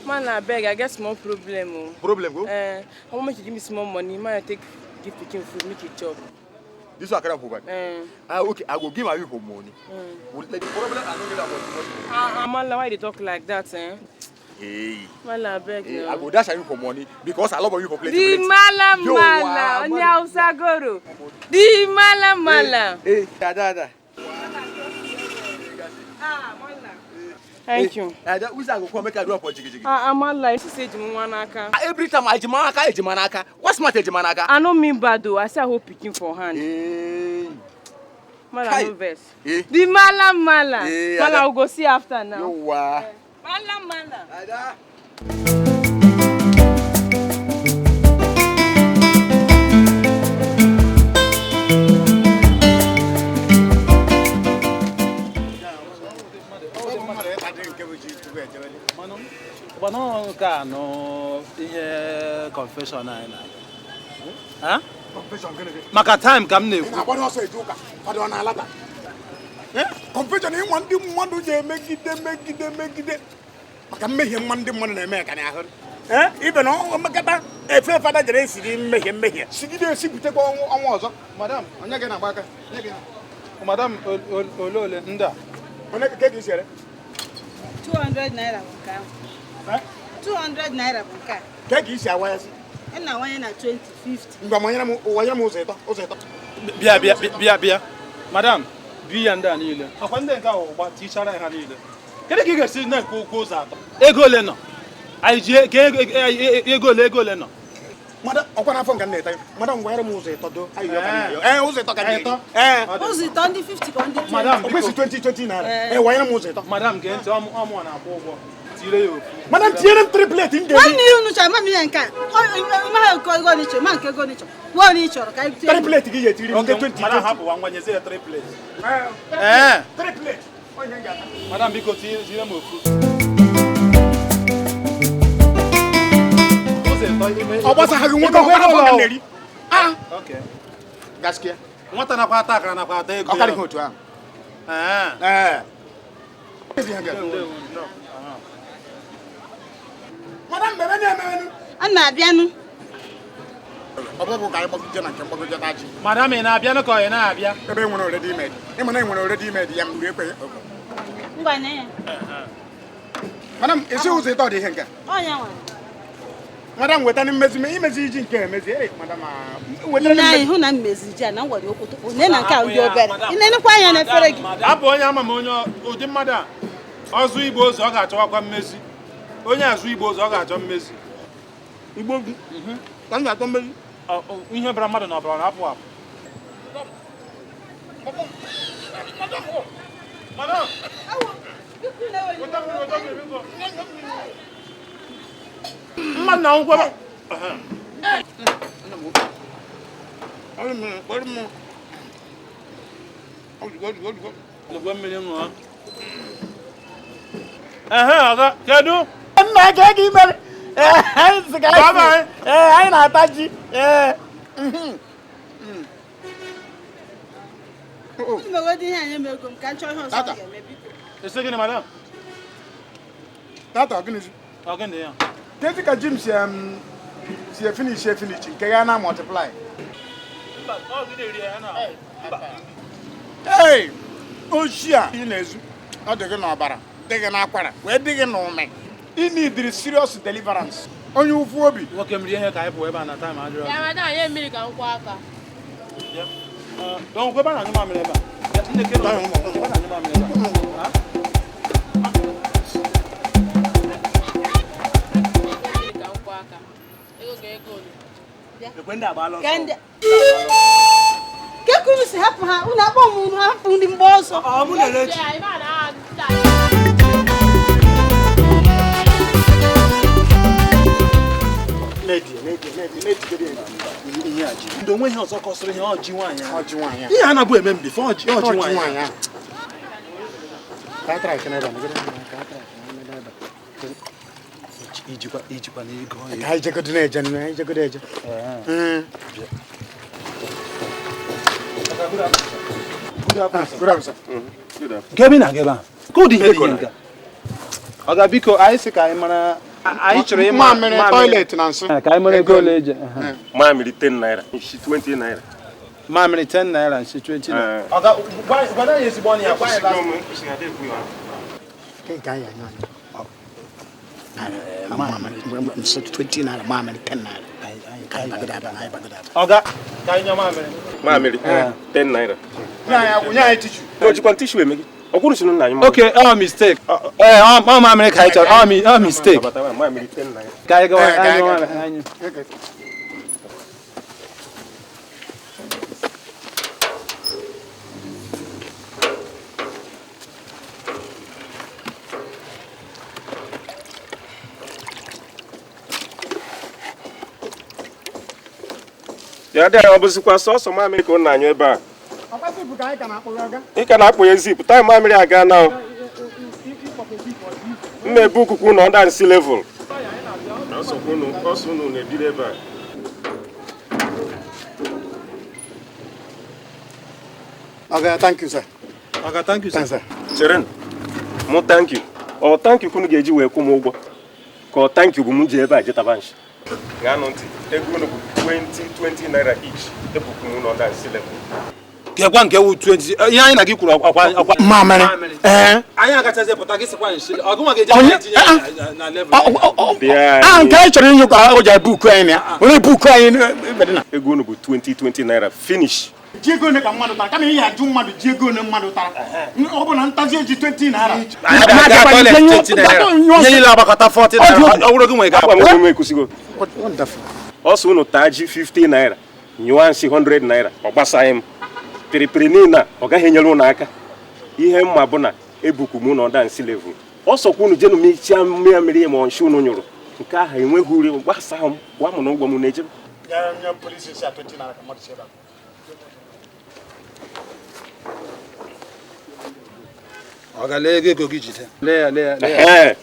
Man abeg, I get small problem o. Problem, go. Eh, I wan make you give me small money. Make I take give pikin food, make e chop. This one I carry am for bag. Eh. Ah, okay, I go give am you for money. Mm. The problem I no get am for money. Ah, ah, Mala, why you dey talk like that, eh? Hey. Mala abeg Hey, now. I go dash am you for money because I love you for plenty. The plenty. mala Yo, mala, wa, onye Hausa goro. The mala mala. Hey, Ada, Ada. Thank you. Ada, which I go come make I do am for jigi jigi. Ah, ah, mala, you see say eji m nwa n'aka. Every time I ejima aka ejima n'aka. What's matter ejima n'aka? I no mean bad o, I say I hold pikin for hand. Hey. Mala Kai. no vex. Eh. The mala mala. Eh, Mala Ada. we go see after now. Yo, wa. Mala mala. Ada. Mana ọ nke a nụ ihe confession anyị na-aga. Ha? Confession gịnị gị? Maka time ka m Ị na-ekwu. na-agbado ọsọ eje ụka fada ọ na-alata. Confession ịnwa ndị mmadụ ji emegide megide megide maka mmehie mma ndị mmadụ na-eme ka na-ahụ. Ibe na ọ mekata efe fada jere esiri mmehie mmehie sigide esibutekwa ọnwụ ọnwa ọzọ. Madam, onye gị na-agba aka? Onye gị Madam, ole ole ndị a? Onye ka gị si ere? 200 naira bụ nke ahụ. 200 naira bụ nke a. Ka ka isi awa ya si? Ị na-awanye na 20, 50. Ngwa manyere m wanyere m ụzọ ịtọ ụzọ ịtọ. Bịa bịa bịa bịa. Madam, bi ya ndị a niile. Ọkwa ndị nke ahụ ụgba tichara ha niile. Kedu ka ị ga-esi na-ekwu okwu ụzọ atọ? Ego ole nọ? Anyị ji ego ole ego ole nọ? Madam, ọkwa n'afọ nke m na-eta gị. Madam, gwanyere m ụzọ ịtọ do. Ayọ ka m na-ayọ. Ee, ụzọ ịtọ ka m na-eri. Ee. Ụzọ ịtọ ndị 50 ka ndị 20. Madam, O kwesị 20 20 naira. Ee, wanyere m ụzọ ịtọ. Madam, gee ntị, ọmụ na-akwụ ụgwọ. Tire ya ofu. Madam, tinyere m triplet m ga-eri. Nwanne ya unu chọrọ mami ya nke a. Ma ha nke ego n'ịchọ, ma nke ego n'ịchọ. Gwa onye ị chọrọ ka anyị tie. Triplet gị ga-etiri m nke 20 Madam, 20. hapụ nwa ngwa nyezie ya triplet. Ee. Triplet. Onye m ga-ata. Madam, biko tinyere m ofu. Ọ gbasaghị nwoke ọkwa n'afọ ka m na-eri. Ah. Okay. Gaskia. Nwata nakwa ata akara nakwa ata ego. Ọ karịghị otu ahụ. Ee. Ee. Madam, mmemme na-emenụ. A na-abịanụ. Ọ bụghị ka anyị gbagide na nke mgbagide na ji. Madam, ị na-abịanụ ka ọ ị na-abịa? Ebe e nwere already made. Ị ma na e nwere already made ya m ekweghị. Ngwa nye ya. Madam, esi ụzọ ịtọ dị ihe nke a? Ọ ya nwa. Madam, weta na mmezi imezi iji nke emezi. Ee, madam, wetara Nne anyị mmezi. hụ na mmezi ji a na ngwari okpotokpo. Nne na nke a ndị obere. Ị na-enekwa anya n'efere gị. Abụ onye ama m onye ụdị mmadụ a ọzụ igbo ụzọ ọ ga-achọwakwa mmezi. Onye azụ igbo ụzọ ọ ga-achọ mmezi. Igbo gị. Ka m ga-atọ mmeri. Ihe bara mmadụ n'ọbara na-apụ apụ. Madam! Mmadụ na-anwụkwa ebe a. Lekwe mmiri ṅụọ. Ehe, ọzọ, kedu? Nna ka gị mere. Ee, sị ka anyị si. Ee, anyị na-ata ji. Ee. Mmegodi ihe anyị emego m ka m chọọ ihe ọzọ m ga-eme biko. Ese gịnị, madam? Tata, gịnị? Ọ gịnị ya? Kedu ka ji m si si efinish efinish nke ya na multiply? Mba, ọ gị na-eri ya na. Mba. Ee, oshi a ị na-ezu, ọ dị gị n'ọbara, dị gị n'akwara, wee dị gị n'ụmị. Ị neediri serious deliverance. Onye ụfụ obi. Nwoke m rie ihe ka anyị pụọ ebe a na time adịrọ. Ya madam, nye mmiri ka m kwọọ aka. Dọ̀nkwe ebe a na-anyụ mamịrị ebe a. Nne ke nọ. Ebe a na-anyụ mamịrị ebe a. Mmiri ka m kwọọ aka. Ego ga-ego ole? Ekwe ndị agbaala ọsọ. Ke ka unu si hapụ ha, unu akpọ m unu hapụ ndị mgba ọsọ. Ọ mụ na-ere ji. Ya, ebe a na-aha Ndị onwe ihe ọzọ kọsịrị ihe ọjị nwaanyị ahụ. Ọjị nwaanyị ahụ. Ihe a na-abụ eme mbife ọjị ọjị nwaanyị ahụ. Ijikwa ijikwa na ego. Ka anyị jegodo na-eje nụ, anyị jegodo eje. Good afternoon, sir. Nke ebe ị na-aga ebe a? Ka ụdị ihe dị ihe nke a? Ọ ga biko anyị sị ka anyị mara anyị chọrọ ịma Mamịrị toilet na nsị. Ka anyị mara ego ole eje. Mamịrị 10 naira, nshi 20 naira. Mamịrị 10 naira nshi 20 naira. Ọ ga gwa anyị ezigbo ọnụ ya gwa anyị last. Nke anyị anyụ anyụ. Mamịrị nsị 20 naira, mamịrị 10 naira. Ka anyị bagodo aba, anyị bagodo aba. Ọ ga ka anyị nye mamịrị. Mamịrị 10 naira. Nye anyị nye anyị tishu. O jikwa tishu eme gị? Ọ kwuru sị na anyị mamịrị. Okay, ọ mistake. Ee, ọ mamịrị ka anyị chọrọ. Ọ mistake. Mamịrị 10 naira. Ka anyị gawa anyị mamịrị anyị. Ya dị ọ bụzikwa sọsọ mamịrị ka ọ na-anyụ ebe a. Ọkwa zipu ka anyị ka na-akpụghị ọga. Ị ka na-akpụ ya zip, taịm mamịrị aga na o. Mma ebe ukuku na ọda nsi level. Ọsọ unu na-ebiri ebe a. Oga, thank you, sir. Oga, thank you, sir. Thanks, sir. Chere mụ thank you. Ọ thank you kunu ga-eji wee kwụ m ụgwọ. Ka ọ thank you bụ m ji ebe a jetaba nshi. Gaa-nụ ntị, ego unu bụ 20 naira each. Ebukwu m ụlọ ọda nsi level. Kekwa nke wụ 20 ihe anyị na gị kwuru akwa Mamịrị. Ee. Anyị agachazi pụta gị sịkwa nshi. Ọgụ nwa ga-eji aka etinye na level. Ah, nke anyị chọrọ inye ka o ji buku anyị na ya. Onye buku anyị ebe dị na. Ego unu bụ 20 naira finish. Ji ego ole ka mmadụ tara kama ihe ajụ mmadụ ji ego ole mmadụ tara. Ọ bụ na ntazi eji 20 naira. Anyị ga-aga toilet 20 naira. Ihe niile agbakọta 40 naira. Ọ bụrụ gị nwe ga Akwa m onwe ekwusigo. Wonderful. Ọsọ unu taa ji 50 naira, nyụọ nsị 100 naira, ọ gbasaghị m. Pịrịpịrị niile a, ọ gaghị enyere unu aka. Ihe mma bụ na ebukwu m ụnụ ọda nsị level. Ọsọkwa unu jenu michaa mmiri ma ọ nshi unu nyụrụ. Nke ahụ enweghị uri gbasaghị m, gwa m na ụgwọ m na-eje. Nye polisi si 20 naira ka mmadụ si ebe a. Ọ ga lee ego gị jide. Lee ya, lee ya, lee ya. Ee.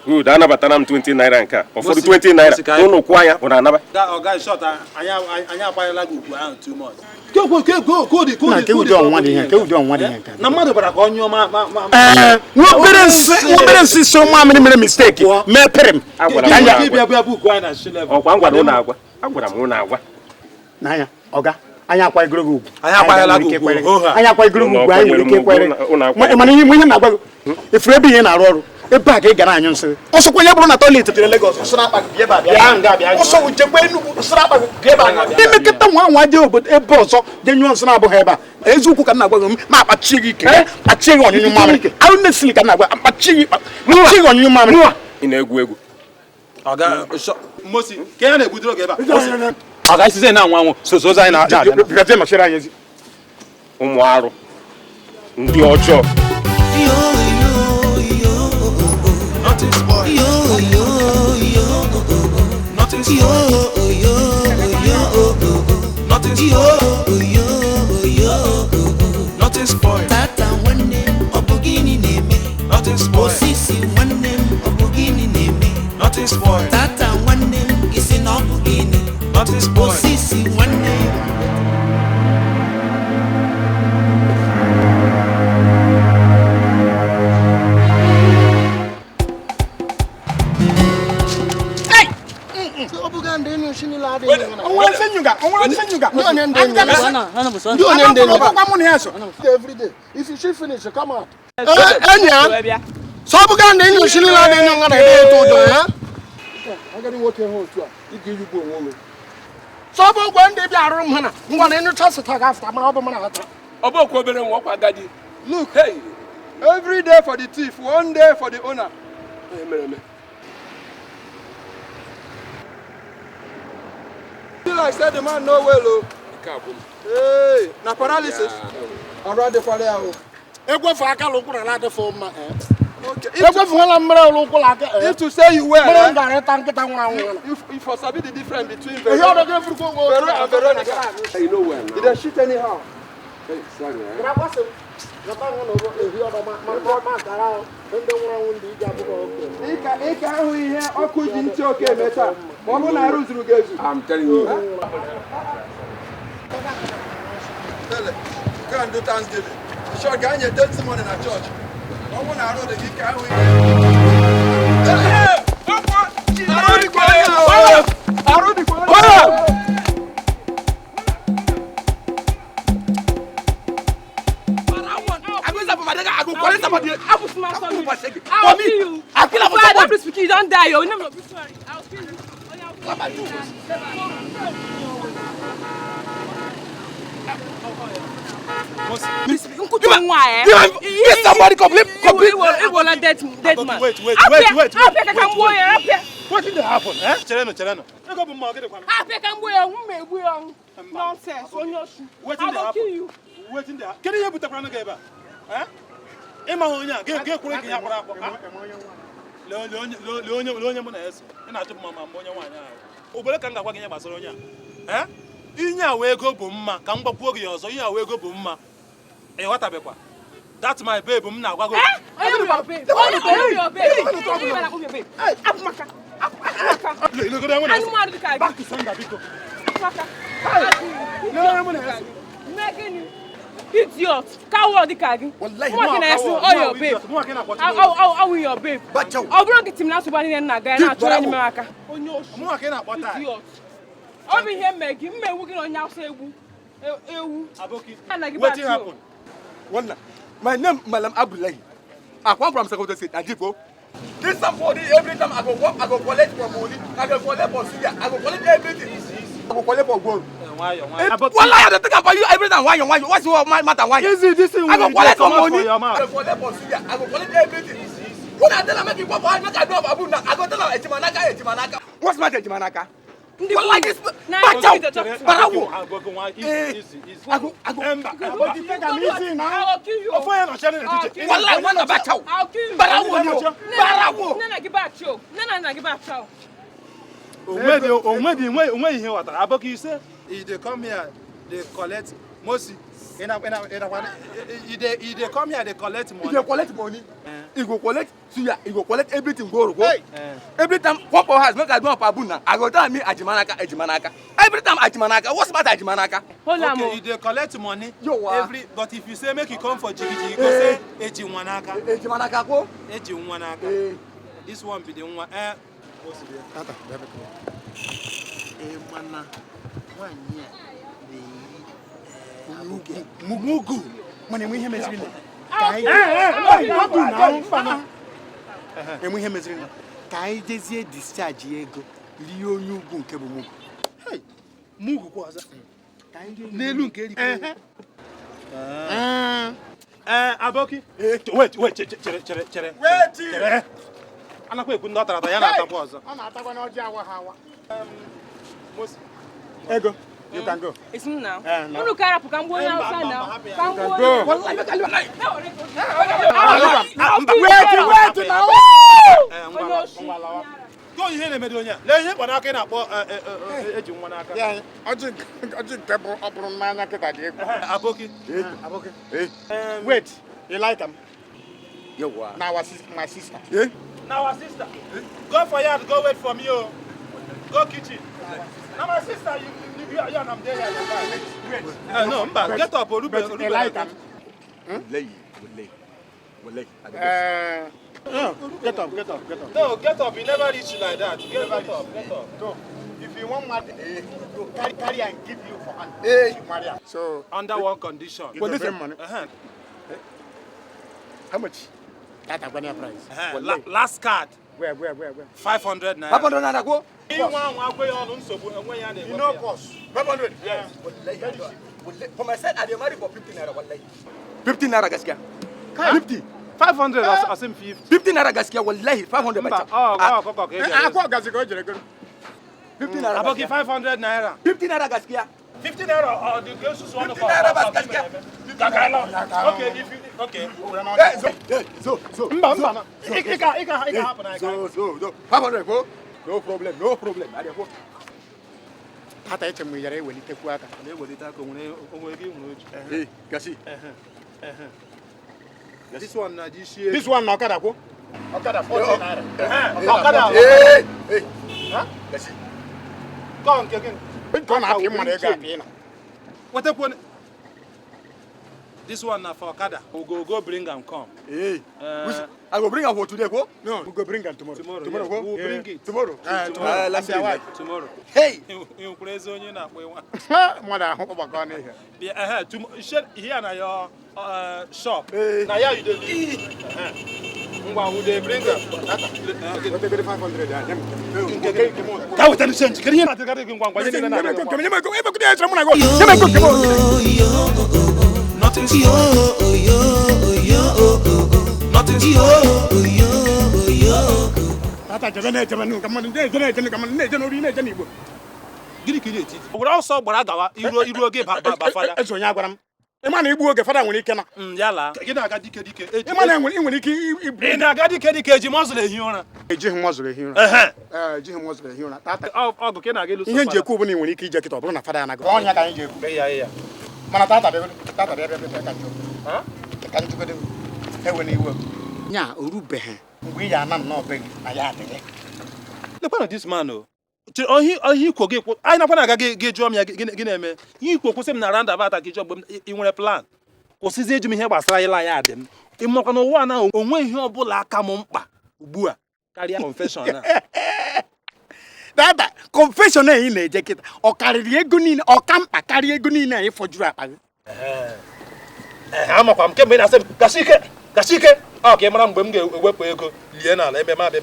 Good, anabatara m 20 naira nke a. Ụfọdụ 20 naira, unu kwụọ ya, unu anaba. Ọga shọt anyị akwanyela gị ugwu ahụ too much. Na mmadụ bara ka ọ nyụọ ma Ee, nwobere nsị so mamịrị mere mistake mee pịrị m. Ọkwa m gwara unu agwa. Agwara m unu agwa. N'anya, ọga, anyị akwanyegoro gị ugwu. Anyị akwanyela gị ugwu. Anyị akwanyegoro gị ugwu, anyị nwere ike ịkwanyere. Mana ihe ihe na-agwa gị, efuru ebe ihe na-arụ ọrụ, ebe a ka ị gara anyụ nsị. Ọsọkwa ya bụrụ na toilet dị na Lagos, nsị na-akpa gị bịa ebe a bịa. Ọsọ jekwa Enugu, nsị na-akpa gị bịa ebe a. Imekọta nwa nwa jee obodo ebe ọzọ jee nyụọ nsị na-abụghị ebe a. Eziokwu ka m na-agwa gị, ma akpachie gị ike, kpachie gị ọnyụnyụ mamịrị. Ahụ nesili ka m na-agwa, akpachie gị onyụnyụ mamịrị. Ị na-egwu egwu. Oga, Mosi, ka ya na-egbudoro gị ebe a. Ọ ga-esize na anwụ anwụ soso ozi anyị na-abịa. Bịa nọchere anyị ezi. Ụmụ arụ ndị ọjọọ. Tata nwanne m, ọ bụ gịnị na-eme? Osisi nwanne m, ọ bụ gịnị na-eme? Tata nwanne m, isi na ọ bụ gịnị? Osisi nwanne m. Every day. If you should finish, you come out. Enya. So buga ndị nyu shini la ndị nyu ngana ede eto ụjọ ya. Agadi nwoke hụ otu a, ị ga-eyigbu onwe gị. So bụ gwa ndị bịa arụrụ m ha na ngwa na ịnụcha sịta ga afta mara ọ bụ mana ha taa. Ọ bụ okwu obere nwa ọkwa agadi. Look, hey, every day for the thief, one day for the owner. Like said the man no well oh. Hey, na paralysis. Ọrụ adịkwala ya o. Egwefu aka l'ụkwụ na na-adịfụ mma. Egwefu la mmiri l'ụkwụ la aka. If to say you well. Mmiri ngara ịta nkịta nwụrụ anwụ. If for sabi the difference between Vero Vero and Veronica. You know well now. You dey shit anyhow. Hey, sorry. Ị ka ahụ ihe ọkụ ji ntị oke eme taa ma ọ bụrụ na arụ zuru gị ezu. I'm telling you. Tele, go and do Thanksgiving. Sure, ga nye testimony na church. Ọ bụrụ na arụ dị gị ka ahụ ihe. Arụ dịkwa ya. Arụ dịkwa ya. I'll kill you. I kill If I don't speak, you don't die. You never be sorry. I'll kill you. Get somebody complete. It will a dead man. Wait. What did happen? Eh? Chereno. Nonsense. What I will kill you. What did happen? Can you put the crown together? Eh? Ịma onye a ga-ekwere ka ya kpọrọ akpọ. Lee onye mụ na-eso. Ị na-achụpụ ma mgbe onye nwaanyị ahụ. Obere ka m ga-agwa gị ihe gbasara onye a. Inye awa ego bụ mma ka m gbakwuo gị ya ọzọ. Inye awa ego bụ mma. Ị ghọtabekwa? That's my babe m na-agwa gị. Idiot! Coward, Kagi. Wallahi, oh, your babe. Oh, your babe. Oh, bro, get him now. Somebody in Naga, and I America. Oh, no, idiot. Over here, Maggie, me working on your say, What happened? Wallah, my name Malam Abdullahi. I come from Sokoto State. I give go. This somebody every time I go work, I go collect for money, I go collect for suya, I go collect everything. I go collect for gold. Wallah, I don't think about you every time. Why? What's your matter? Why? Easy, this thing. I go collect for money. I go collect for suya. I go collect everything. When I tell them make you go for, make I do abu na. I go tell them ejimanaka. What's matter ejimanaka? Wallah, this. Bachaw, barawo. Easy. I go. Easy now. I'll kill you. Wallah, one bachaw. I'll kill you. Barawo, barawo. Nana give back you. Nana give back you. Onwe ihe ghọtara abọkọ ise. If they come here, they collect Mosi. He dey come here, they collect money. He dey collect money. He go collect suya. He go collect everything. Go go. Every time one power house, make I do abu na. I go tell me ajimanaka. Every time ajimanaka. What's matter ajimanaka? Hold on. Okay, he dey collect money. Every but if you say make you come for jigiji, you go say eji nwanaka. Ejimanaka ko. Eji nwanaka. This one be the one. Tata, mana nwaanyị a na-eyi mugu mana enwe ihe meziri enwe ihe meziri ka anyị jezie discharge ego rie onye ugwu nke bụ mugu. Mugu kwa ọzọ n'elu nke erikwa. Aboki, wait, chere. Chere. Anakwa ekwu ndị ọ tara ata ya na-atakwa ọzọ. Ọ na-atakwa n'ọjị awa ha awa. Ego, you can go. Esi m na. Eh, no. Unu ka arapụ ka m gbuo onye Hausa na. Ka m gbuo Go. onye. Wait, wait now. Onye oshi. Gụọ ihe na-emedi onye a. Lee ihe mkpa n'aka ị na-akpọ eji nwa n'aka. Ya, ọjị nke bụ ọ bụrụ n'anya kịta dị egwu. Aboki. Aboki. Wait, you like am? Na our sis my sister. Na our sister. Go for yard, go wait for me o. Go kitchen. Na my sister, you and am there here. Wait. No, mba, get up, Orube. But you like am? Wallahi, wallahi, wallahi. No, get up, get up, get up. No, get up. You never reach like that. Get up, get up. Go. If you want marry, go carry and give you for hand. You marry am. So under one condition. You go bring money. How much? That Agbania price. Last card. Where? 500 naira. 500 naira go. Inwe anwa agwe ya ọnụ nsogbu enwe ya na-enwe. You no cost. 500. Yes. Wallahi. Wallahi. For my side, I dey marry for 50 naira wallahi. 50 naira gaskiya. 50. 500 asị m 50. 50 naira gaskiya wallahi 500 Mba, bacha. ọ ọkụkọ ka e ji Akwa ọgazi ka o jere goro. 50 naira. Aboki 500 naira. 50 naira gaskiya. 50 naira ọ dị ka esusu ọnụ 50 naira bas gaskiya. Okay, if you okay. Hey, zo, hey, zo, zo. Mba, mba na. Ị ka hapụ na Zo, zo, zo. 500 go. No problem, no problem. I dey go. Tata eche m yara ewelitekwu aka. Na-ewelite aka onwere onwe gị nwere oji. Hey, gasi. This one na this year. This one na ọkada kwụ. Ọkada 40 naira. Ọkada. Hey, hey. Gasi. Kọ nke gịnị? Nke ọ na-apị mmadụ ego apị na. Wetakwu This one na for Okada. We go bring am come. Hey. I go bring am for today go. No, we go bring am tomorrow. Tomorrow, Tomorrow yes. go. We will bring it. Tomorrow. Tomorrow. Last year. Tomorrow. Hey. Ị nwekwara ezi onye na-akpọ ịnwa. Mmadụ ahụ ọgbakọ n'ihe. Bịa, ehe, here na your shop. Na here you dey live. Ngwa, we dey bring am. Wetegoro 500 ya, nye m. Ka wetara change. Kedu ihe na-adịgarị gị ngwa ngwa? Ihe niile na-adị gị ngwa ngwa. Nye m ego, ebe kudu ya chere mụ na gị. Nye m ego nke m. Nothing spoil. Nothing spoil. Tata jebe na-ejebe nụ ka mmadụ na-eje na-eje nụ ka mmadụ na-eje n'ori na-eje n'Igbo. Gịnị ka ị na-eti? Were ọsọ gbara gawa iru oge ba fada. Eze onye agwara m. Ị ma na igbu oge fada nwere ike na. Ya laa. Gị na-aga dike dike. Ị ma na ị nwere ike ibu. Ị na-aga dike dike eji mọzụl ehi ụra. Ejighị mọzụl ehi ụra. Ejighị mọzụl ehi ụra. Tata. Ọgụ ka ị na-aga ịlụso Ihe nji ekwu bụ na ị nwere ike ije kịta ọ bụrụ na fada anaghị. Ọnya ka anyị ji ekwu. Ya. Mana tata bịa tata bịa bịa ka njụ. Ka njụgodo ewe na iwe. Nya orubeghị mgbe ị ya ana nnọọ be gị na ya adịghị. Lekwanụ this man o. Ohi ikwo gị anyị nakwa na-aga gị jụọ m ya gị na-eme ihe ikwo kwụsị m na roundabout ka ịjụọ mgbe ị nwere plan kwụsịzi ịjụ m ihe gbasara ịla ya adị m ịmakwa na ụwa na onwe ihe ọbụla aka m mkpa ugbu a karịa confession a. Dada confession a ị na-eje kịta ọ karịrị ego niile ọ ka mkpa karịa ego niile anyị fọjuru akpa gị. Amakwa m kemgbe ị na-asị m gashi ike gashi ike ọ ka ị mara mgbe m ga-ewepụ ego lie n'ala ebe m abịa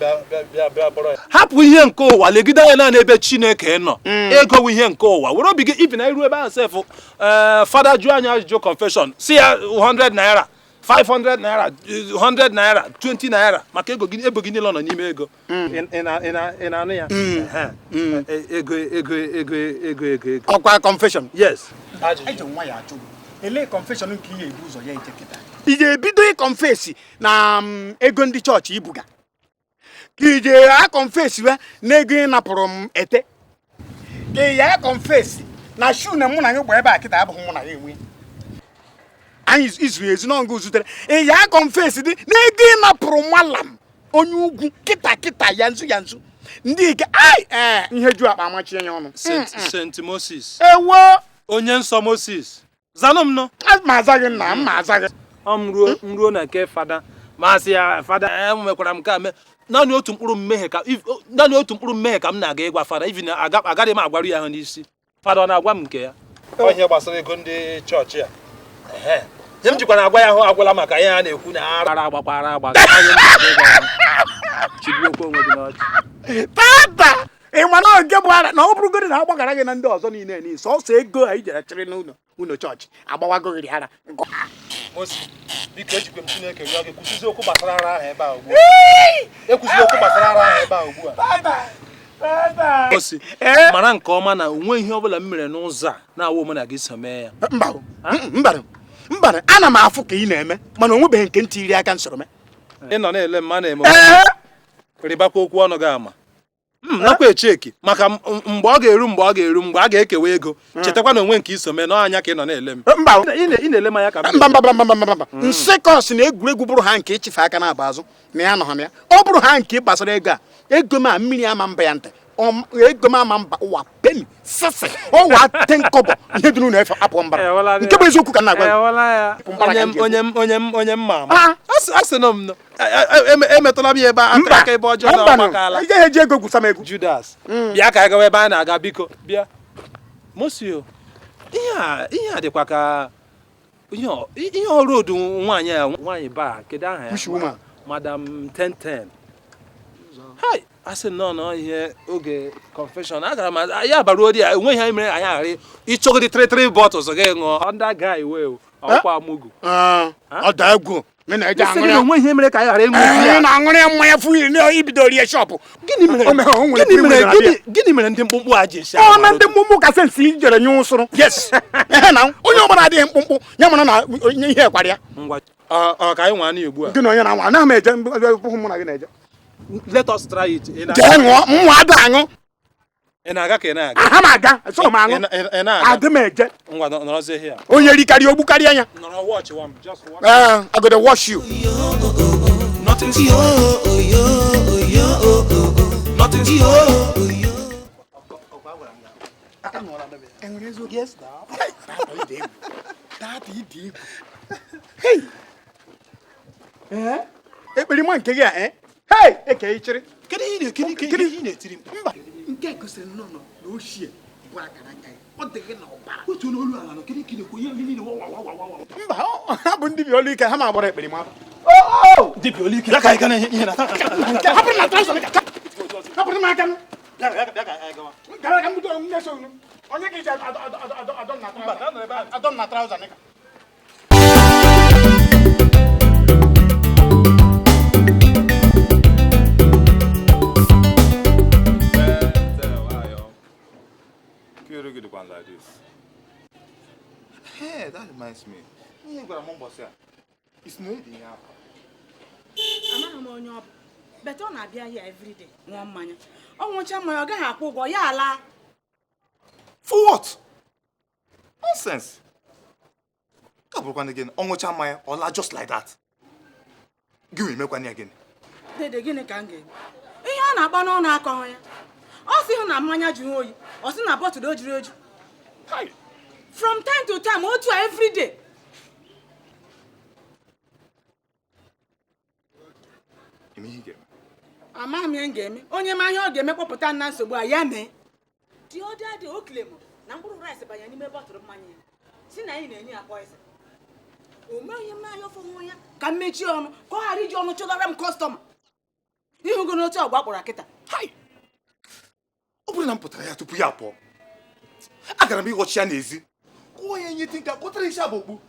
bịa bịa kpọrọ ya. Hapụ ihe nke ụwa legide anya naanị ebe Chineke nọ. Ego bụ ihe nke ụwa were obi gị ibi na iru ebe ahụ sef fada jụọ anyị ajụjụ confession si ya 100 naira 500 naira 100 naira 20 naira maka ego gị ebo gị niile nọ n'ime ego. Ị na-anụ ya? Ego ego ego ego ego ego. Ọkwa confession? Yes. Eji nwa ya achụ. Elee confession nke ihe ebu ụzọ ya eje kịta? Ị ga-ebido ịkọnfesi na ego ndị chọọchị ibuga ka ị je akọnfesi we na ego ị napụrụ m ete ka ị ya akọnfesi na shu na mụ na gị gba ebe a kịta abụghị mụ na ya enwe anyị izuru ezu n'ọngụ zutere ị ya akọnfesi dị na ego ị napụrụ malam onye ugwu kịta kịta ya nzu ya nzu ndị ike ai ee ihe ju akpa amachie ya ọnụ St. Moses ewo onye nsọ Moses zanụ m nụ ma aza gị nna m ma aza gị ọ m ruo na nke fada masị ya fada enwekwara m nke a mee naanị otu mkpụrụ mmehie ka naanị otu mkpụrụ mmehie ka m na-aga ịgwa fada even agaghị m agwaru ya ahụ n'isi fada ọ na-agwa m nke ya ọ ihe gbasara ego ndị chọọchị a ihe m jikwara agwa ya ahụ agwala maka ihe a na-ekwu na ara agbakwara agba chigbuokwa onwe gị n'ọchị tata ị ma na nke bụ ara na ọ bụrụgodị na agbaghara gị na ndị ọzọ niile n'ihi sọsọ ego a i jere chịrị n'ụlọ Ụlọ chọọchị agbawagoghịrị ara. Mosi, biko ejikwe m Chineke rịọ gị kwụsịzi okwu gbasara ara ahụ ebe a ugbu a. Ekwụsịla okwu gbasara ara ahụ ebe a ugbu a. Mosi, mara nke ọma na onwe ihe ọbụla m mere n'ụzọ a na-awụ mụ na gị so mee ya. Mba, mba, ana m afụ ka ị na-eme mana o nwebeghị nke ntị iri aka nsoro mee. Ị nọ na-ele m ma na-eme rịbakwa okwu ọnụ gị ama. M nakwa echeki maka mgbe ọ ga-eru mgbe ọ ga-eru mgbe a ga-ekewa ego chetakwa na onwe nke iso mee n'anya ka ị nọ na-ele m. Mba, ị na-ele m anya ka mba mba mba mba mba mba. Nsị kọs na egwuregwu bụrụ ha nke ịchịfe aka na-aba azụ na ya nọ ha na ya. Ọ bụrụ ha nke gbasara ego a, ego m a mmiri ama mba ya ntị. Ego m ama mba ụwa peni sịsị ọwa ten kọbọ ihe dị n'ụlọ efe apụ mbara. Nke bụ eziokwu ka m na-agwa gị. Onye mma ama. Asị nọ m emetụla m ya ebe a aka ebe ọjọọ na ọgbakala. Ị gaghị eji ego gwusa m egwu. Judas, bịa ka anyị gawa ebe anyị na-aga biko bịa. Mosio, ihe a dịkwa ka ihe ọrụ odu nwaanyị a nwaanyị baa kedu aha ya? Madam 1010. Hai, asị nọ nọ ihe oge confession agara m ya baruo di ya enweghị anyị mere anyị aghara ịchọgodi 3 bottles gị ṅụọ. Under guy wee ọkwa mugu. Ọ da egwu. Onwe ihe mere ka anyị ghara ịṅụ ya. Na-aṅụrị ya mmanya fuiri na ibido rie shọpụ. Gịnị mere ndị mkpụmkpụ a ji esi ọ na ndị mkpụmkpụ ka sensi ijere nye ụsụrụ. Yes. Ehe na onye ọbụla adịghị mkpụmkpụ ya mara na ihe kwara ya. Ngwa ọ ka anyị nwa ugbu a. Gị na onye na-anwa anaghị m eje hụ mụ na gị na-eje. Let us try it. Jee ṅụọ mụ ada aṅụ. Ị na-aga ka ị na-aga? Aha m aga, so m aṅụ. Adị m eje. Ngwa nọrọzie here. Onye rikarịa ogbukarịa ya. Nọrọ watch one, just watch. I go to wash you. Nothing's Nothing's Yes, now. Hey. Eh? Ekperima nke gị a, eh? Hey, eke ichiri. Kedu ihe ị na-etiri m? Mba. Nke gosiri nnọọ na ochie bụ akara aka ya. Ọ dị gị na ọbara. Otu n'olu ala nọ, kedu ka ị na-ekwu ihe niile wa wa wa wa wa. Mba, ha bụ ndị bi olu ike, ha ma agbara ekperima. Dibịa olu ike. Ya ka anyị gaa ihe na Hapụrụ na traụza ka. Hapụrụ m aka m. Bịa ka anyị gawa. Gara ka m bute m na-eso unu. Onye ka iji adọ m na traụza nịka. Like this. Hey, that reminds me. You got a mom boss here. It's no idea. Amaghị m onye ọ bụ. Beta ọ na-abịa here every day. Ṅụọ mmanya. Ọ ṅụcha mmanya ọ gaghị akwụ ụgwọ ya ala. For what? Nonsense. Ka bụrụkwana gịnị? Ọ ṅụcha mmanya ọ laa just like that. Gị wee mekwana ya gịnị? Dede gịnị ka m ga-eme? Ihe ọ na-agba n'ọnụ akọghọ ya. Ọ sị hụ na mmanya jụrụ oyi, ọ sị na bọtụlụ o juru eju. From time to time, otu a every day. Amaghị m ihe m ga-eme. Onye ma ihe ọ ga-eme kpọpụta na nsogbu a ya mee. The other day, o claim na mkpụrụ rice banye n'ime bọtụlụ mmanya ya. Si na anyị na-enye ya poison. O meghị mmanya ọfọ nwa ya ka m mechie ọnụ ka ọ ghara iji ọnụ chụdara m kọstọma. Ịhụgo n'otu ọgba kpọrọ kịta. Ọ bụrụ na m pụtara ya tupu ya pụọ, agara m ịghọchi ya n'ezi. Kụọ ya nye tinka, kụtara isi abụ okpu.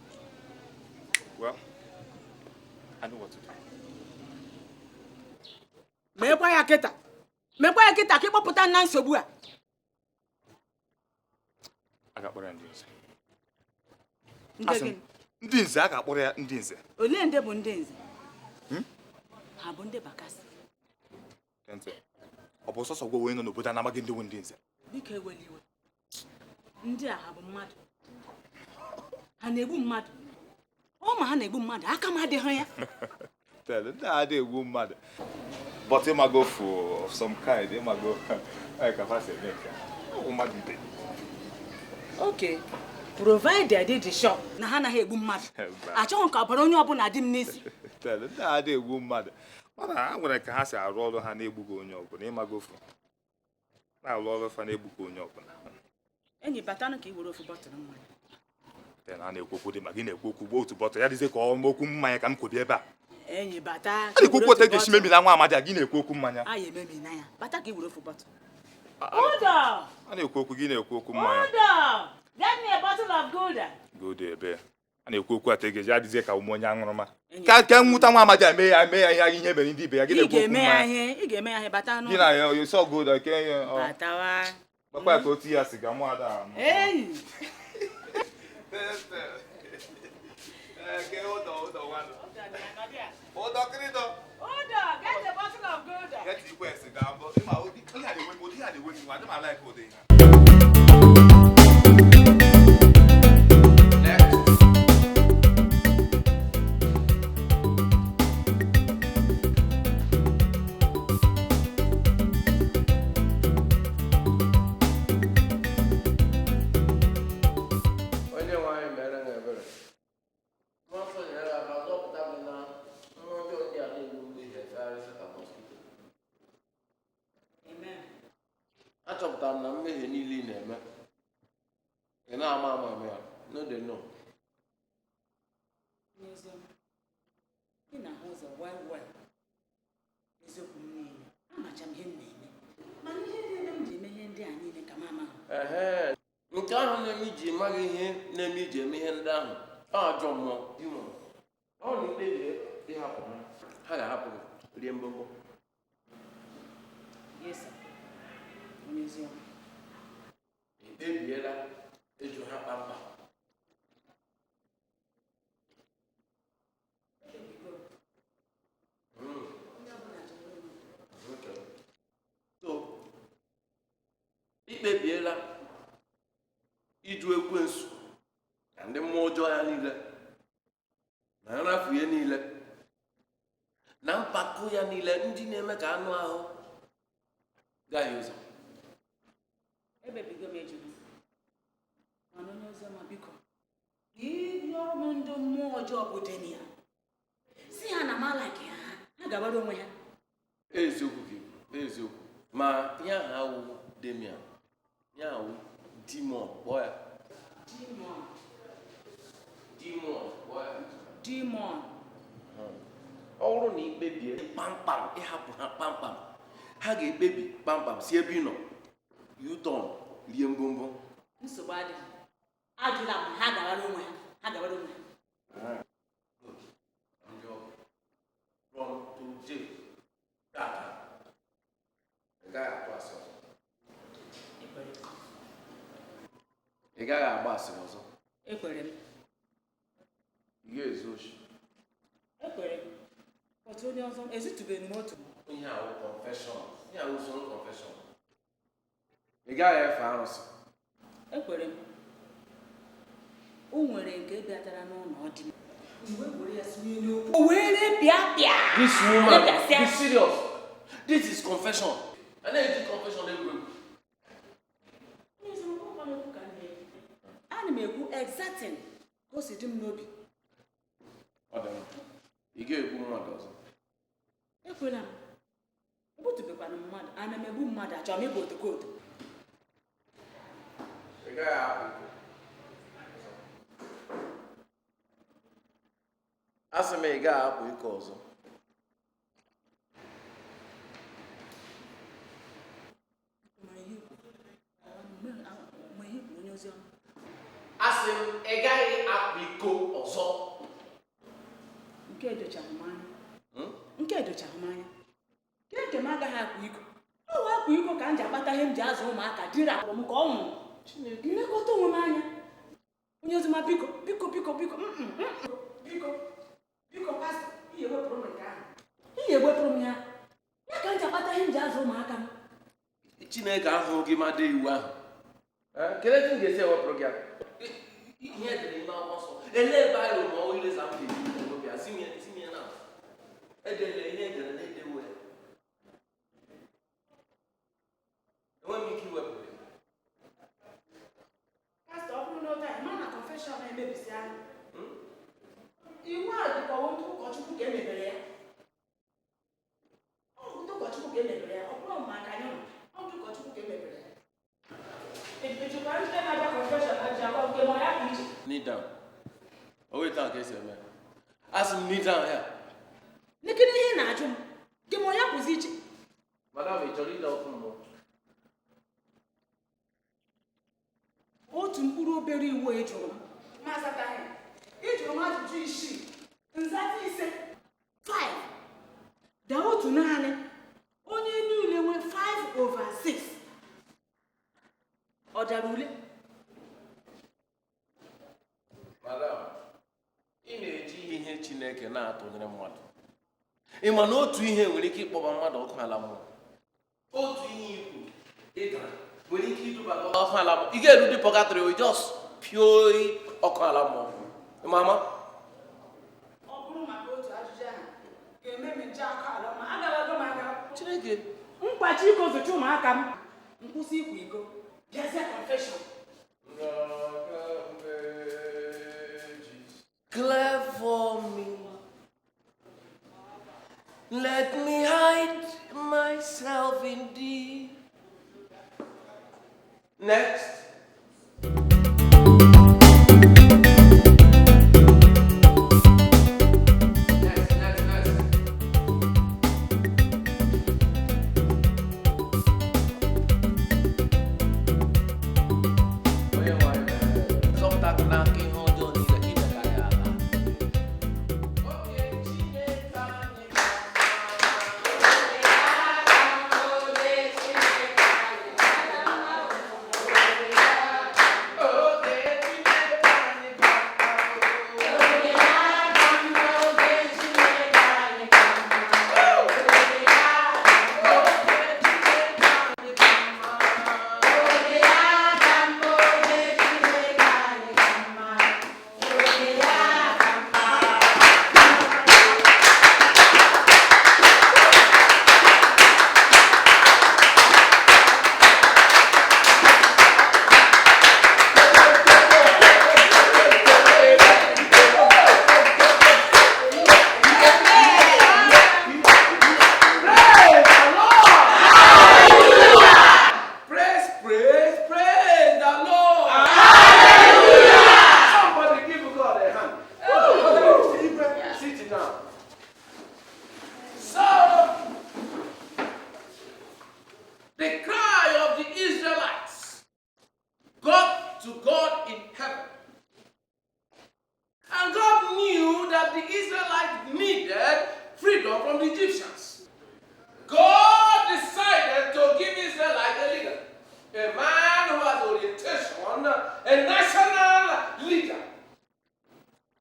Well, I know what to do. Meekwa ya kịta. Meekwa ya kịta ka ịkpọpụta na nsogbu a. A ga-akpọrọ ya ndị nze. Ndị nze, a ga-akpọrọ ya ndị nze. Olee ndị bụ ndị nze? Ha bụ ndị Bakassi. Ọ bụ sọsọ gwa onye nọ n'obodo a na-amaghị ndị bụ ndị nze. Biko ewela iwe. Ndị a ha bụ mmadụ? Ha na-egbu mmadụ? Ọ ma ha na-egbu mmadụ, aka m adịghị ya. Ndị a adịghị egbu mmadụ. But ịmago for of some kind, ịmago ka fa si eme nke a. Ọ bụ mmadụ ibe. Okay, provided dị sure na ha anaghị egbu mmadụ. Achọghị ka ọbara onye ọbụla dị m n'isi. Ndị a adịghị egbu mmadụ. Mana ha nwere ka ha si arụ ọrụ ha na-egbughị onye ọbụla, ịmago fụ. Na-arụ ọrụ fa na-egbughị onye ọbụla. Enyi batanụ ka i were ofu bọtụlụ mmanya. A na-ekwu okwu dị ma gị na-ekwu okwu gbuo otu bọtụlụ ya dịzie ka ọ okwu mmanya ka m kwubi ebe a. Enyi bata. A na-ekwu okwu otu e ga-esi memina nwa amadi a, gị na-ekwu okwu mmanya. Anyị ememina ya. Bata ka i were ofu bọtụlụ. Ụdọ! A na-ekwu okwu gị na-ekwu okwu mmanya. Ụdọ! Get me a bottle of Gulder. Godo ebe a na-ekwu okwu ata egeji adịzie ka ụmụ onye aṅụrụma ka ka nwụta nwa amadi a mee ya mee ya ihe ihe mere ndị ibe ya gị Ị na-ekwu okwu ga-eme ya mmanya ihe, ị ga-eme ya ihe bata gị n'ụlọ. na ya ọsọ godo ke ya ọ Batawa. gbakwa ya ka o tinye ya sịga mụ ada amụ. Hey. Udo, get a bottle of Gulder. Onye nwe anyị mere na ebere. Mmụọ nsọ nyere aka zọpụta gị na mmụọ ọjọọ ndị a na-egbu mgbe ihe efegharịsị ka mosquito. Achọpụtara m na mmehie niile ị na-eme, ị na-ama ama eme ya, no dey know. N'eziokwu, ị na-ahụ ụzọ well well. Eziokwu m niile, amacha m ihe m na-eme. Mana ihe niile m ji eme ihe ndị a niile ka m amaghị. Ehe, nke ahụ na-eme iji maghị ihe na-eme iji eme ihe ndị ahụ, ọ ajọ mmụọ demon. Ọ na ikpebie ịhapụ ha, ha ga-ahapụ gị rie mbọmbọ. Yes, sir. Onye eziokwu. Ikpebiela ịjụ ha kpamkpam. Okay. So, ikpebiela ịjụ ekwensu na ndị mmụọ ọjọọ ya niile na nrafu ya niile na mpako ya niile ndị na-eme ka anụ ahụ gaghị ụzọ. Ekpebigo m ịjụ ha. Mana onye oziọma biko, ịrịọrọ m ndị mmụọ ọjọọ bụ Demian. Si ha na m alaghị ha, ha gabara onwe ha. Eziokwu gị bụ eziokwu, ma ihe ahụ awụ Demian, ihe awụ demon, kpọọ ya. Demon. Demon, kpọọ ya. Demon. Ọ bụrụ na ikpebie kpamkpam ịhapụ ha kpamkpam, ha ga-ekpebi kpamkpam si ebe ị nọ U-turn rie mbombo. Nsogbu adịghị. Ajụla m ha gabara onwe ha. Ha gabara onwe ha. From today, tata, ị gaghị atụ asị ọzọ. Ị gaghị agba asịrị ọzọ. Ekwere m. Ị ga-ezu oshi. Ekwere m. Otu onye ọzọ ezitubeghị m otu. Ihe awụ confession. Ihe awụ usoro confession. Ị gaghị efe arụsị. Ekwere m. O nwere nke bịatara n'ụlọ ọ dị m. Mgbe were ya sinye n'okwu. O wee repịa pịa. This woman, Repịasịa. be serious. This is confession. A na-eji confession egwu egwu. Ana m ekwu exacting ka o si dị m n'obi. Ọ dị mma. Ị ga-egbu mmadụ ọzọ. Ekwela m. Egbutubekwana m mmadụ. Ana m egbu mmadụ, achọrọ m ịbụ otokoto. Ị gaghị apụ iko. Asị m ị gaghị apụ iko ọzọ. Mgbe ihe kwuru onye oziọma. Asị m ị gaghị apụ iko ọzọ. Nke edochaghị m anya. Nke edochaghị m anya. Nke nke m agaghị akwa iko. Ọ wụ akwa iko ka m ji akpata ihe m ji azụ ụmụaka dịrị akpọrọ m ka ọ nwụrụ. Nlekọta onwe m anya. Onye oziọma biko biko biko biko biko biko pastọ ị ga-ewepụrụ m nke ahụ. Ị ga-ewepụrụ m ya. Ya ka m ji akpata ihe m ji azụ ụmụaka m. Chineke ahụghị gị ma dee iwu ahụ. Kedu etu m ga-esi ewepụrụ gị ya? Ihe edere n'ime akwụkwọ nsọ. Elee ebe anyị rụrụ ma ọ ireza m ga-eji n'obi a? Si m ya na. Edere ihe edere na-edewo ya. Enweghị m ike iwepụ ya. Pastọ, ọ bụrụ n'oge a, ma na confession na-emebisi anya. Iwu a dịkwa ndị ụkọchukwu ka emebere ya. Ọ bụ ndị ụkọchukwu ka emebere ya, ọ bụrụ maka anyị nwa, ọ bụ ndị ụkọchukwu ka emebere ya. Ejikwa ndị na-abịa confession ha ji akwa nke ma ya bụ iche. Kneel down. O weta ka esi eme. Asị m kneel down ya. Nekene ihe ị na-ajụ m, nke ma ya bụzi iche. Madam, ị chọrọ ịda ọkụ mmụọ? Otu mkpụrụ obere iwu ị jụrụ m ma azataghị. Ị jụrụ m ajụjụ isii, nzata ise, 5. Daa otu naanị. Onye niile nwee 5 over 6. Ọ dara ule? Madam, ị na-eji ihe Chineke na-atụnyere mmadụ. Ị ma na otu ihe nwere ike ịkpọba mmadụ ọkụ ala mmụọ. Otu ihe ikwu ịdara nwere ike iduba gị ọkụ ala mmụọ. Ị ga-eru dị pọgatrị o just pịọ ọkụ ala mmụọ. Ị ma ama? Ọ bụrụ maka otu ajụjụ ahụ ga-eme m nje akụ ala ma agarago m aga. Chineke. Mkpachi iko zochi ụmụaka m. Nkwụsị ịkwa iko. Bịazie confession. Clear for me. Let me hide myself in thee. Next. Next, next, next. Onye nwe anyị, zọpụta gị n'aka ihe ọjọọ niile ka imekarị ala. Praise, praise, praise the Lord. Hallelujah. Somebody give God a hand. Sit down. So, the cry of the Israelites got to God in heaven. And God knew that the Israelites needed freedom from the Egyptians. God decided to give Israelites a leader, a man who has orientation, a national leader.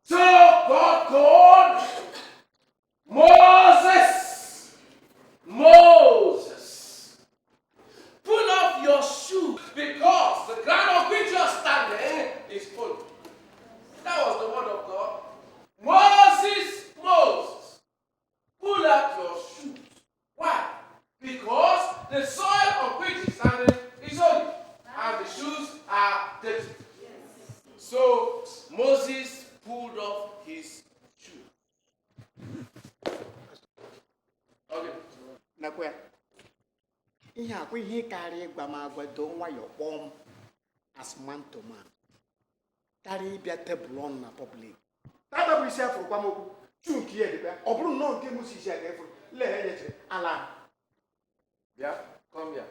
So God called Moses. Moses, pull off your shoes because the ground on which you are standing is holy. That was the word of God. Moses, Moses, pull out your shoes. Why? Because the soil on which he's standing is holy, and the shoes are dirty. So Moses pulled off his shoe. Okay. Nakwa ya. Ihe akwa ihe karịa ịgwa m agwa doo nwayọọ kpọọ m as man to man karịa ịbịa tebụl ọnụ na public. Tata bụ isi afụrụ kwa m okwu chu nke ya dịkwa ya. Ọ bụrụ nnọọ nke Moses ya ga-efuru lee ya chere ala. Bịa, come here.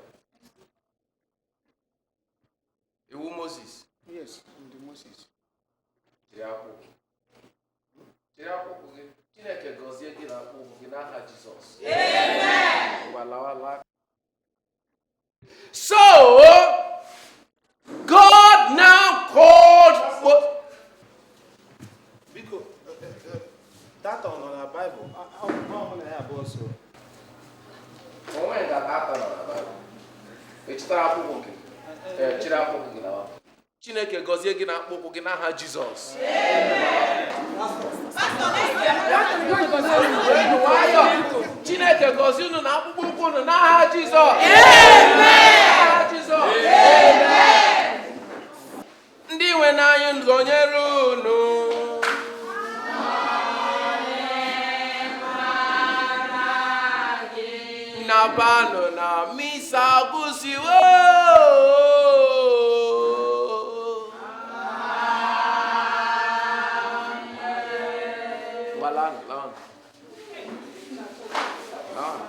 Iwu Moses. Yes, ndị Moses. Jiri akwụkwọ. Jiri akwụkwọ gị. Chineke gọzie gị na akwụkwọ gị n'aha Jizọs. Amen. Ngwa lawa laa. So, God now called Biko, data ọ nọ na Baịbụl? Ọ mụ na ya abụọ so. Onwe nga tata nọ na Baịbụl. Ị chịtara akwụkwọ nke gị? Ee, chịrị akwụkwọ gị lawa. Chineke gọzie gị na akpụkpọ gị n'aha Jizọs. Nwayọ. Chineke gọzie unu na akpụkpọ ụkwụ unu n'aha Jizọs. N'aha Jizọs. Ndị nwe n'anyị nọnyere unu. Nabanụ na misa gwụsịwo. Ngwa laanụ, laanụ. Laanụ.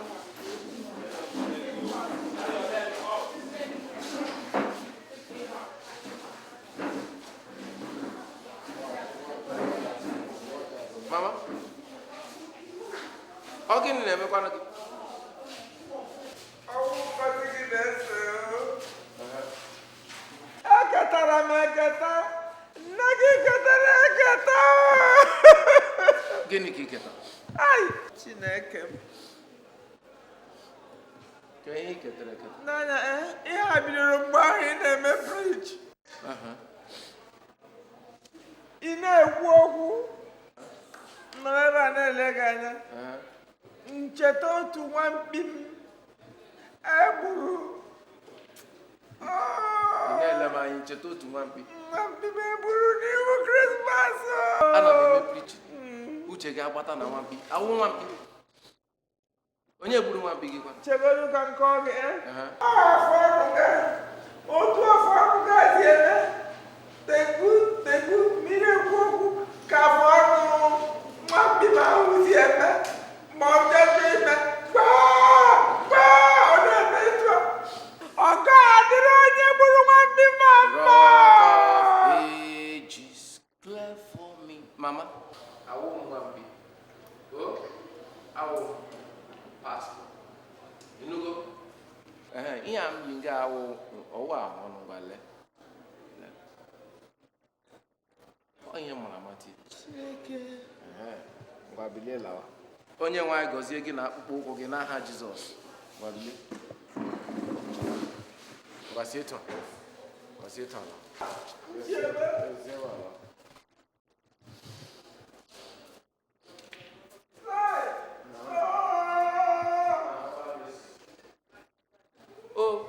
na-emekwanụ gị? Eketara m eketa. Nne gị ketara eketa. Gịnị ka ị ketara? Ai, Chineke m. Ka ihe ị ketara eketa. N'anya, ihe a bidoro mgbe ahụ ị na-eme preach. Ị na-ekwu okwu nọrọ ebe a na-ele gị anya. Ncheta otu nwamkpi m egburu. Ị na-ele m anya ncheta otu nwamkpi. Nwamkpi m egburu n'ihu Krismas. Ana m eme preaching. Uche gị agbata na nwamkpi. Awụ nwamkpi. Onye gburu nwamkpi gị kwa? Chegodu ka nke ọ gị. Afọ ọrụ gị. Otu afọ ọrụ gị si eme. Tegbu tegbu mmiri ekwu okwu ka afọ ọrụ nwamkpi m ahụ si eme. Ma ọ jọjọ ime. Gbaa! Gbaa! Ọ na-eme etu a. Ọ ga-adịrị onye gburu nwamkpi m mma. Rock of ages, clear for me. Mama, awụ m nwamkpi. O, awụ m pastor. Ịnụgo? Ihe a m yi nga awụ ọwụ ahụ ọnụ ngwa lee. Lee. Ọ ihe mara amati. Ngwa bilie lawa. Onye nwe anyị gọzie gị na akpụkpọ ụkwụ gị n'aha Jizọs. Ngwa bilie. Ngwa sie etu a. Ngwa sie etu a lawa. Sie ebe a lawa. O.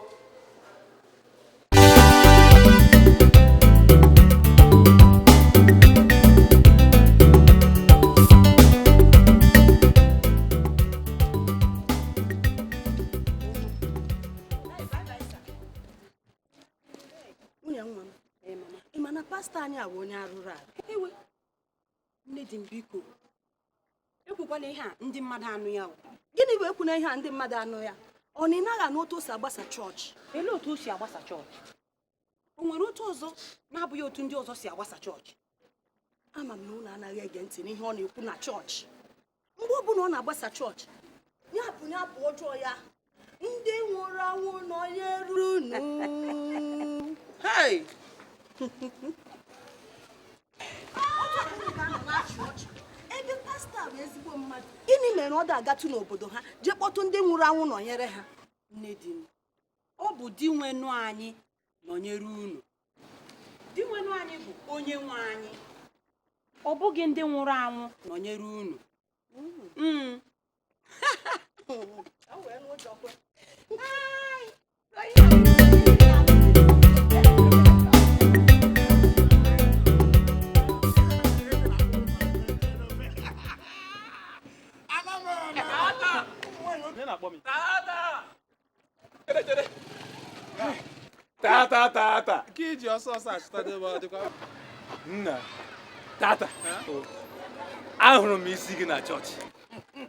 Nwunye nwa m, ị ma na pastọ anyị a bụ onye arụrụ ala. Ewe, nne di m biko, ekwukwana ihe a ndị mmadụ anụ ya. Gịnị bụ ekwuna ihe a ndị mmadụ anụ ya? Ọ na ị naghị anụ otu o si agbasa chọọchị? Elee otu o si agbasa chọọchị? O nwere otu ọzọ na-abụghị otu ndị ọzọ si agbasa chọọchị? Ama m na unu anaghị ege ntị n'ihe ọ na-ekwu na chọọchị. Mgbe ọbụla ọ na-agbasa chọọchị, ya bụ ya bụ ọjọọ ya. Ndị nwụrụ anwụ nọnyere unu. Hey! Ebe pastọ bụ ezigbo mmadụ, gịnị mere ọ da-agatụ n'obodo ha jee kpọtụ ndị nwụrụ anwụ nọnyere ha? Nne di m, ọ bụ di nwenụ anyị nọnyere unu. Di nwenụ anyị bụ onye nwe anyị. Ọ bụghị ndị nwụrụ anwụ nọnyere unu. Tata tata. Ka iji ọsọ ọsọ achịtadebe ọ dịkwa. Nna, tata, ahụrụ m isi gị na chọọchị.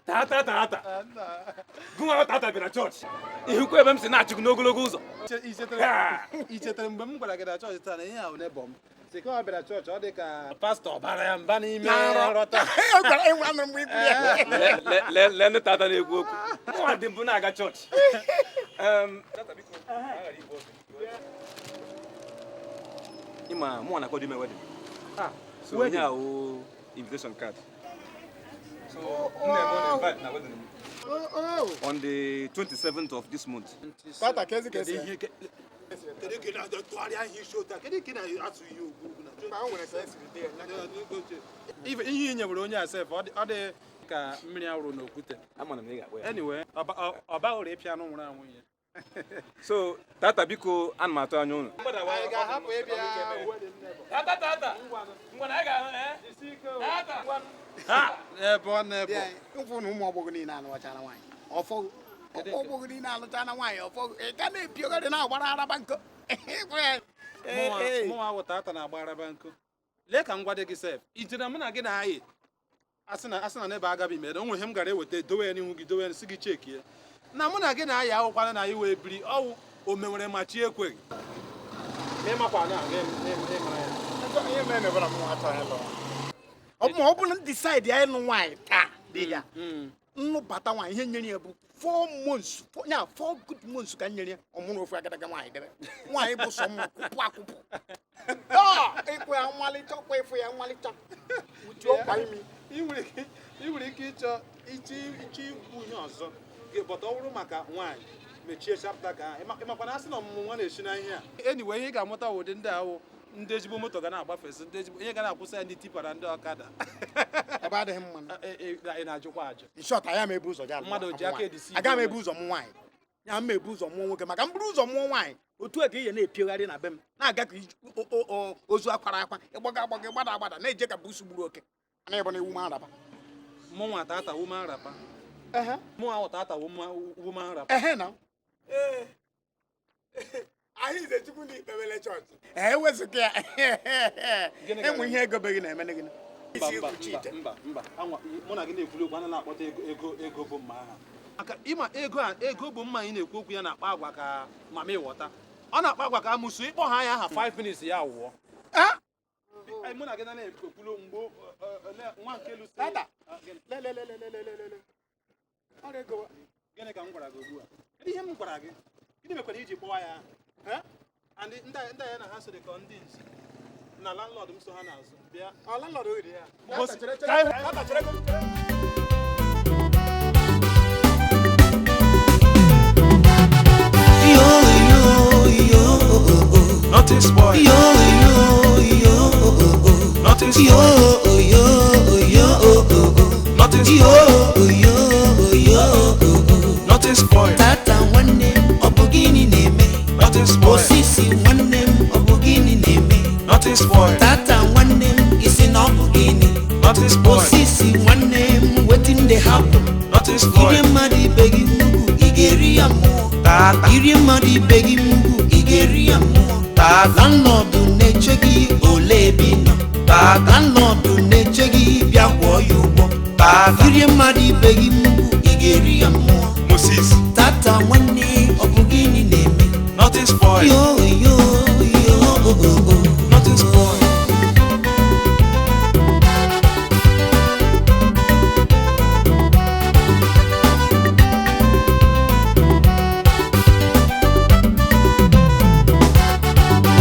Tata tata. Gụnwa tata bịara chọọchị. Ihukwa ebe m si na-achụ gị n'ogologo ụzọ. I chetara mgbe m gwara gị na chọọchị taa na ihe ahụ n'ebe m. Sị ka ọ bịara chọọchị ọ dị ka pastọ bara ya mba n'ime nrọta. Lee ndị tata na-ekwu okwu. Mụnwa dị mbụ na-aga chọọchị. Ịma mụnwa na-akwado ime wedding. So onye a wụ invitation card. So nne m invite na wedding m. On the 27th of this month. Tata kezi kezi. Kedu ka ị na-atụgharị ahịa isi otu a? Kedu ka ị na-atụ ihe ugwu ugwu na Ihe i nyewere onye a sef, ọ dị ka mmiri awụrụ n'okwute. Anyway, ọ baghị ịpịa anụ nwụrụ anwụ ihe. So tata biko ana m atụ anya unu. Anyị ga-ahapụ ịbịa. Tata tata. Ngwa na anyị ga-ahụ Tata. Ha! Ebe ọ na-ebe. Ụfụ na ụmụ ọgbọghọ niile alụchara nwaanyị. Ọfọgụ. Ọgbọghọ niile alụchara nwaanyị ọfọgụ. Ị ga na-epiogharị na-agbara araba nkọ. Mụnwa awụ tata na-agba araba nkọ. Lee ka m gwa gị sef, i chere mụ na gị na-ayị asị na n'ebe agaghị mere o nwere ihe m gara eweta dowe ya n'ihu gị dowe ya si gị cheki ya. Na mụ na gị na-ayị awụkwana na anyị wee biri ọwụ o mewere ma chi ekweghị. Ọ bụ na decide ya ịnụ nwaanyị taa dị ya. Nnụbata nwaanyị ihe nyere ya bụ 4 months, ya 4 good months ka nyere ya ọmụrụ ofu agadaga nwaanyị debe. Nwaanyị bụ sọ mma kwụpụ akwụpụ. Ịkwụ ya nmalịcha ọkwa ịfụ ya nmalịcha. Uche ọkwa imi. Ị nwere ike ịchọ ịchọ ikwu ihe ọzọ bọta ọ bụrụ maka nwaanyị mechie chapta ka ahụ ịmakwa na asị na ọmụmụ nwa na-esi na ihe a. Anyway, ihe ị ga-amụta ụdị ndị ahụ ndị ezigbo moto ga na-agbafesi ndị ezigbo ihe ga na-akwụsị ya ndị tipara ndị ọkada. Ebe adịghị mma. Ị na-ajụkwa ajụ. In short, anyị ama ebu ụzọ ga mmadụ ji aka edisi. Aga m ebu ụzọ mụ nwaanyị. Ya m ebu ụzọ mụọ nwoke maka m buru ụzọ mụọ nwaanyị otu a ka ihe na-epiogharị na be m na-aga ka ozu akwara akwa ịgbaga agbaga ịgbada agbada na-eje ka busu gburu oke. Ana ịbụ na iwu man rapa. Mụ nwa tata woman rapa. Mụ nwa tata woman rapa. Ehe na. Ee. Anyị ize Chukwu na ikpebele chọọchị. Ewezụga ya. Enwe ihe ego be gị na-eme gịnị? Mba mba mba mụ na gị na-ekwuli okwu ana na-akpọta ego ego bụ mma aha. Maka ịma ego a ego bụ mma anyị na-ekwu okwu ya na-akpa agwa ka mama ịghọta. Ọ na-akpa agwa ka amụsụ ịkpọ ha ya aha 5 minutes ya wụọ. Mụ na gị na-ekwulu mgbe nwa nke elu sị. Lelelelelelelele. Ọrụ ego gịnị ka m gwara gị ugbu a? Kedu ihe m gwara gị? Gịnị mekwara iji kpọwa ya aha? And ndị ya na ha sịrị ka ndị nzi na landlord m so ha n'azụ bịa. Ọ landlord oghere ya. Yo yo yo, Nothing spoil. Yo yo yo, Nothing spoil. Yo yo yo, Nothing spoil. Yo yo yo, Nothing spoil. Tata nwanne m, ọ bụ gịnị na-eme? Nothing spoil. Osisi nwanne m, ọ bụ gịnị na-eme? Nothing spoil. Tata nwanne m, isi na ọ bụ gịnị? Nothing spoil. Osisi nwanne m, wetin dey happen? Nothing spoil. Iri mmadụ ibe gị nnukwu, ị ga-eri ya mmụọ. Tata. Iri mmadụ ibe gị nnukwu, ị ga-eri ya mmụọ. Tata. Landlord na-eche gị ole ebe ị nọ. Tata. Landlord na-eche gị bịa kwụọ ya ụgwọ. Tata. Iri mmadụ ibe gị nnukwu, ị ga-eri ya mmụọ. Moses. Tata nwanne, ọ bụ gịnị na-eme? Nothing spoil. Yo yo yo, Nothing spoil.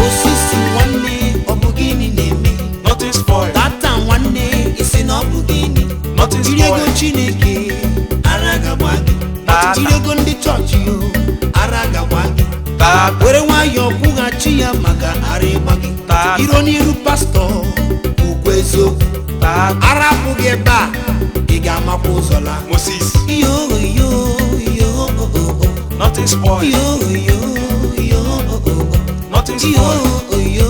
Osisi nwanne, ọ bụ gịnị na-eme? Nothing spoil. Tata nwanne, isi na ọ bụ gịnị? Nothing Jiri ego spoil. Chineke, ara gagba gị. Tata. Jiri ego ndị chọọchị yo, ara gagba gị. Tata. Were nwayọọ kwụghachi ya maka ara ịgba gị. Tata. Iro n'iru pastọ, ukwu eziokwu. Tata. Ara apụghị ebe a, ị ga-amakwa ụzọ laa. Moses. Yo yo yo, Nothing spoil. yo yo yo, Nothing yo spoil. yo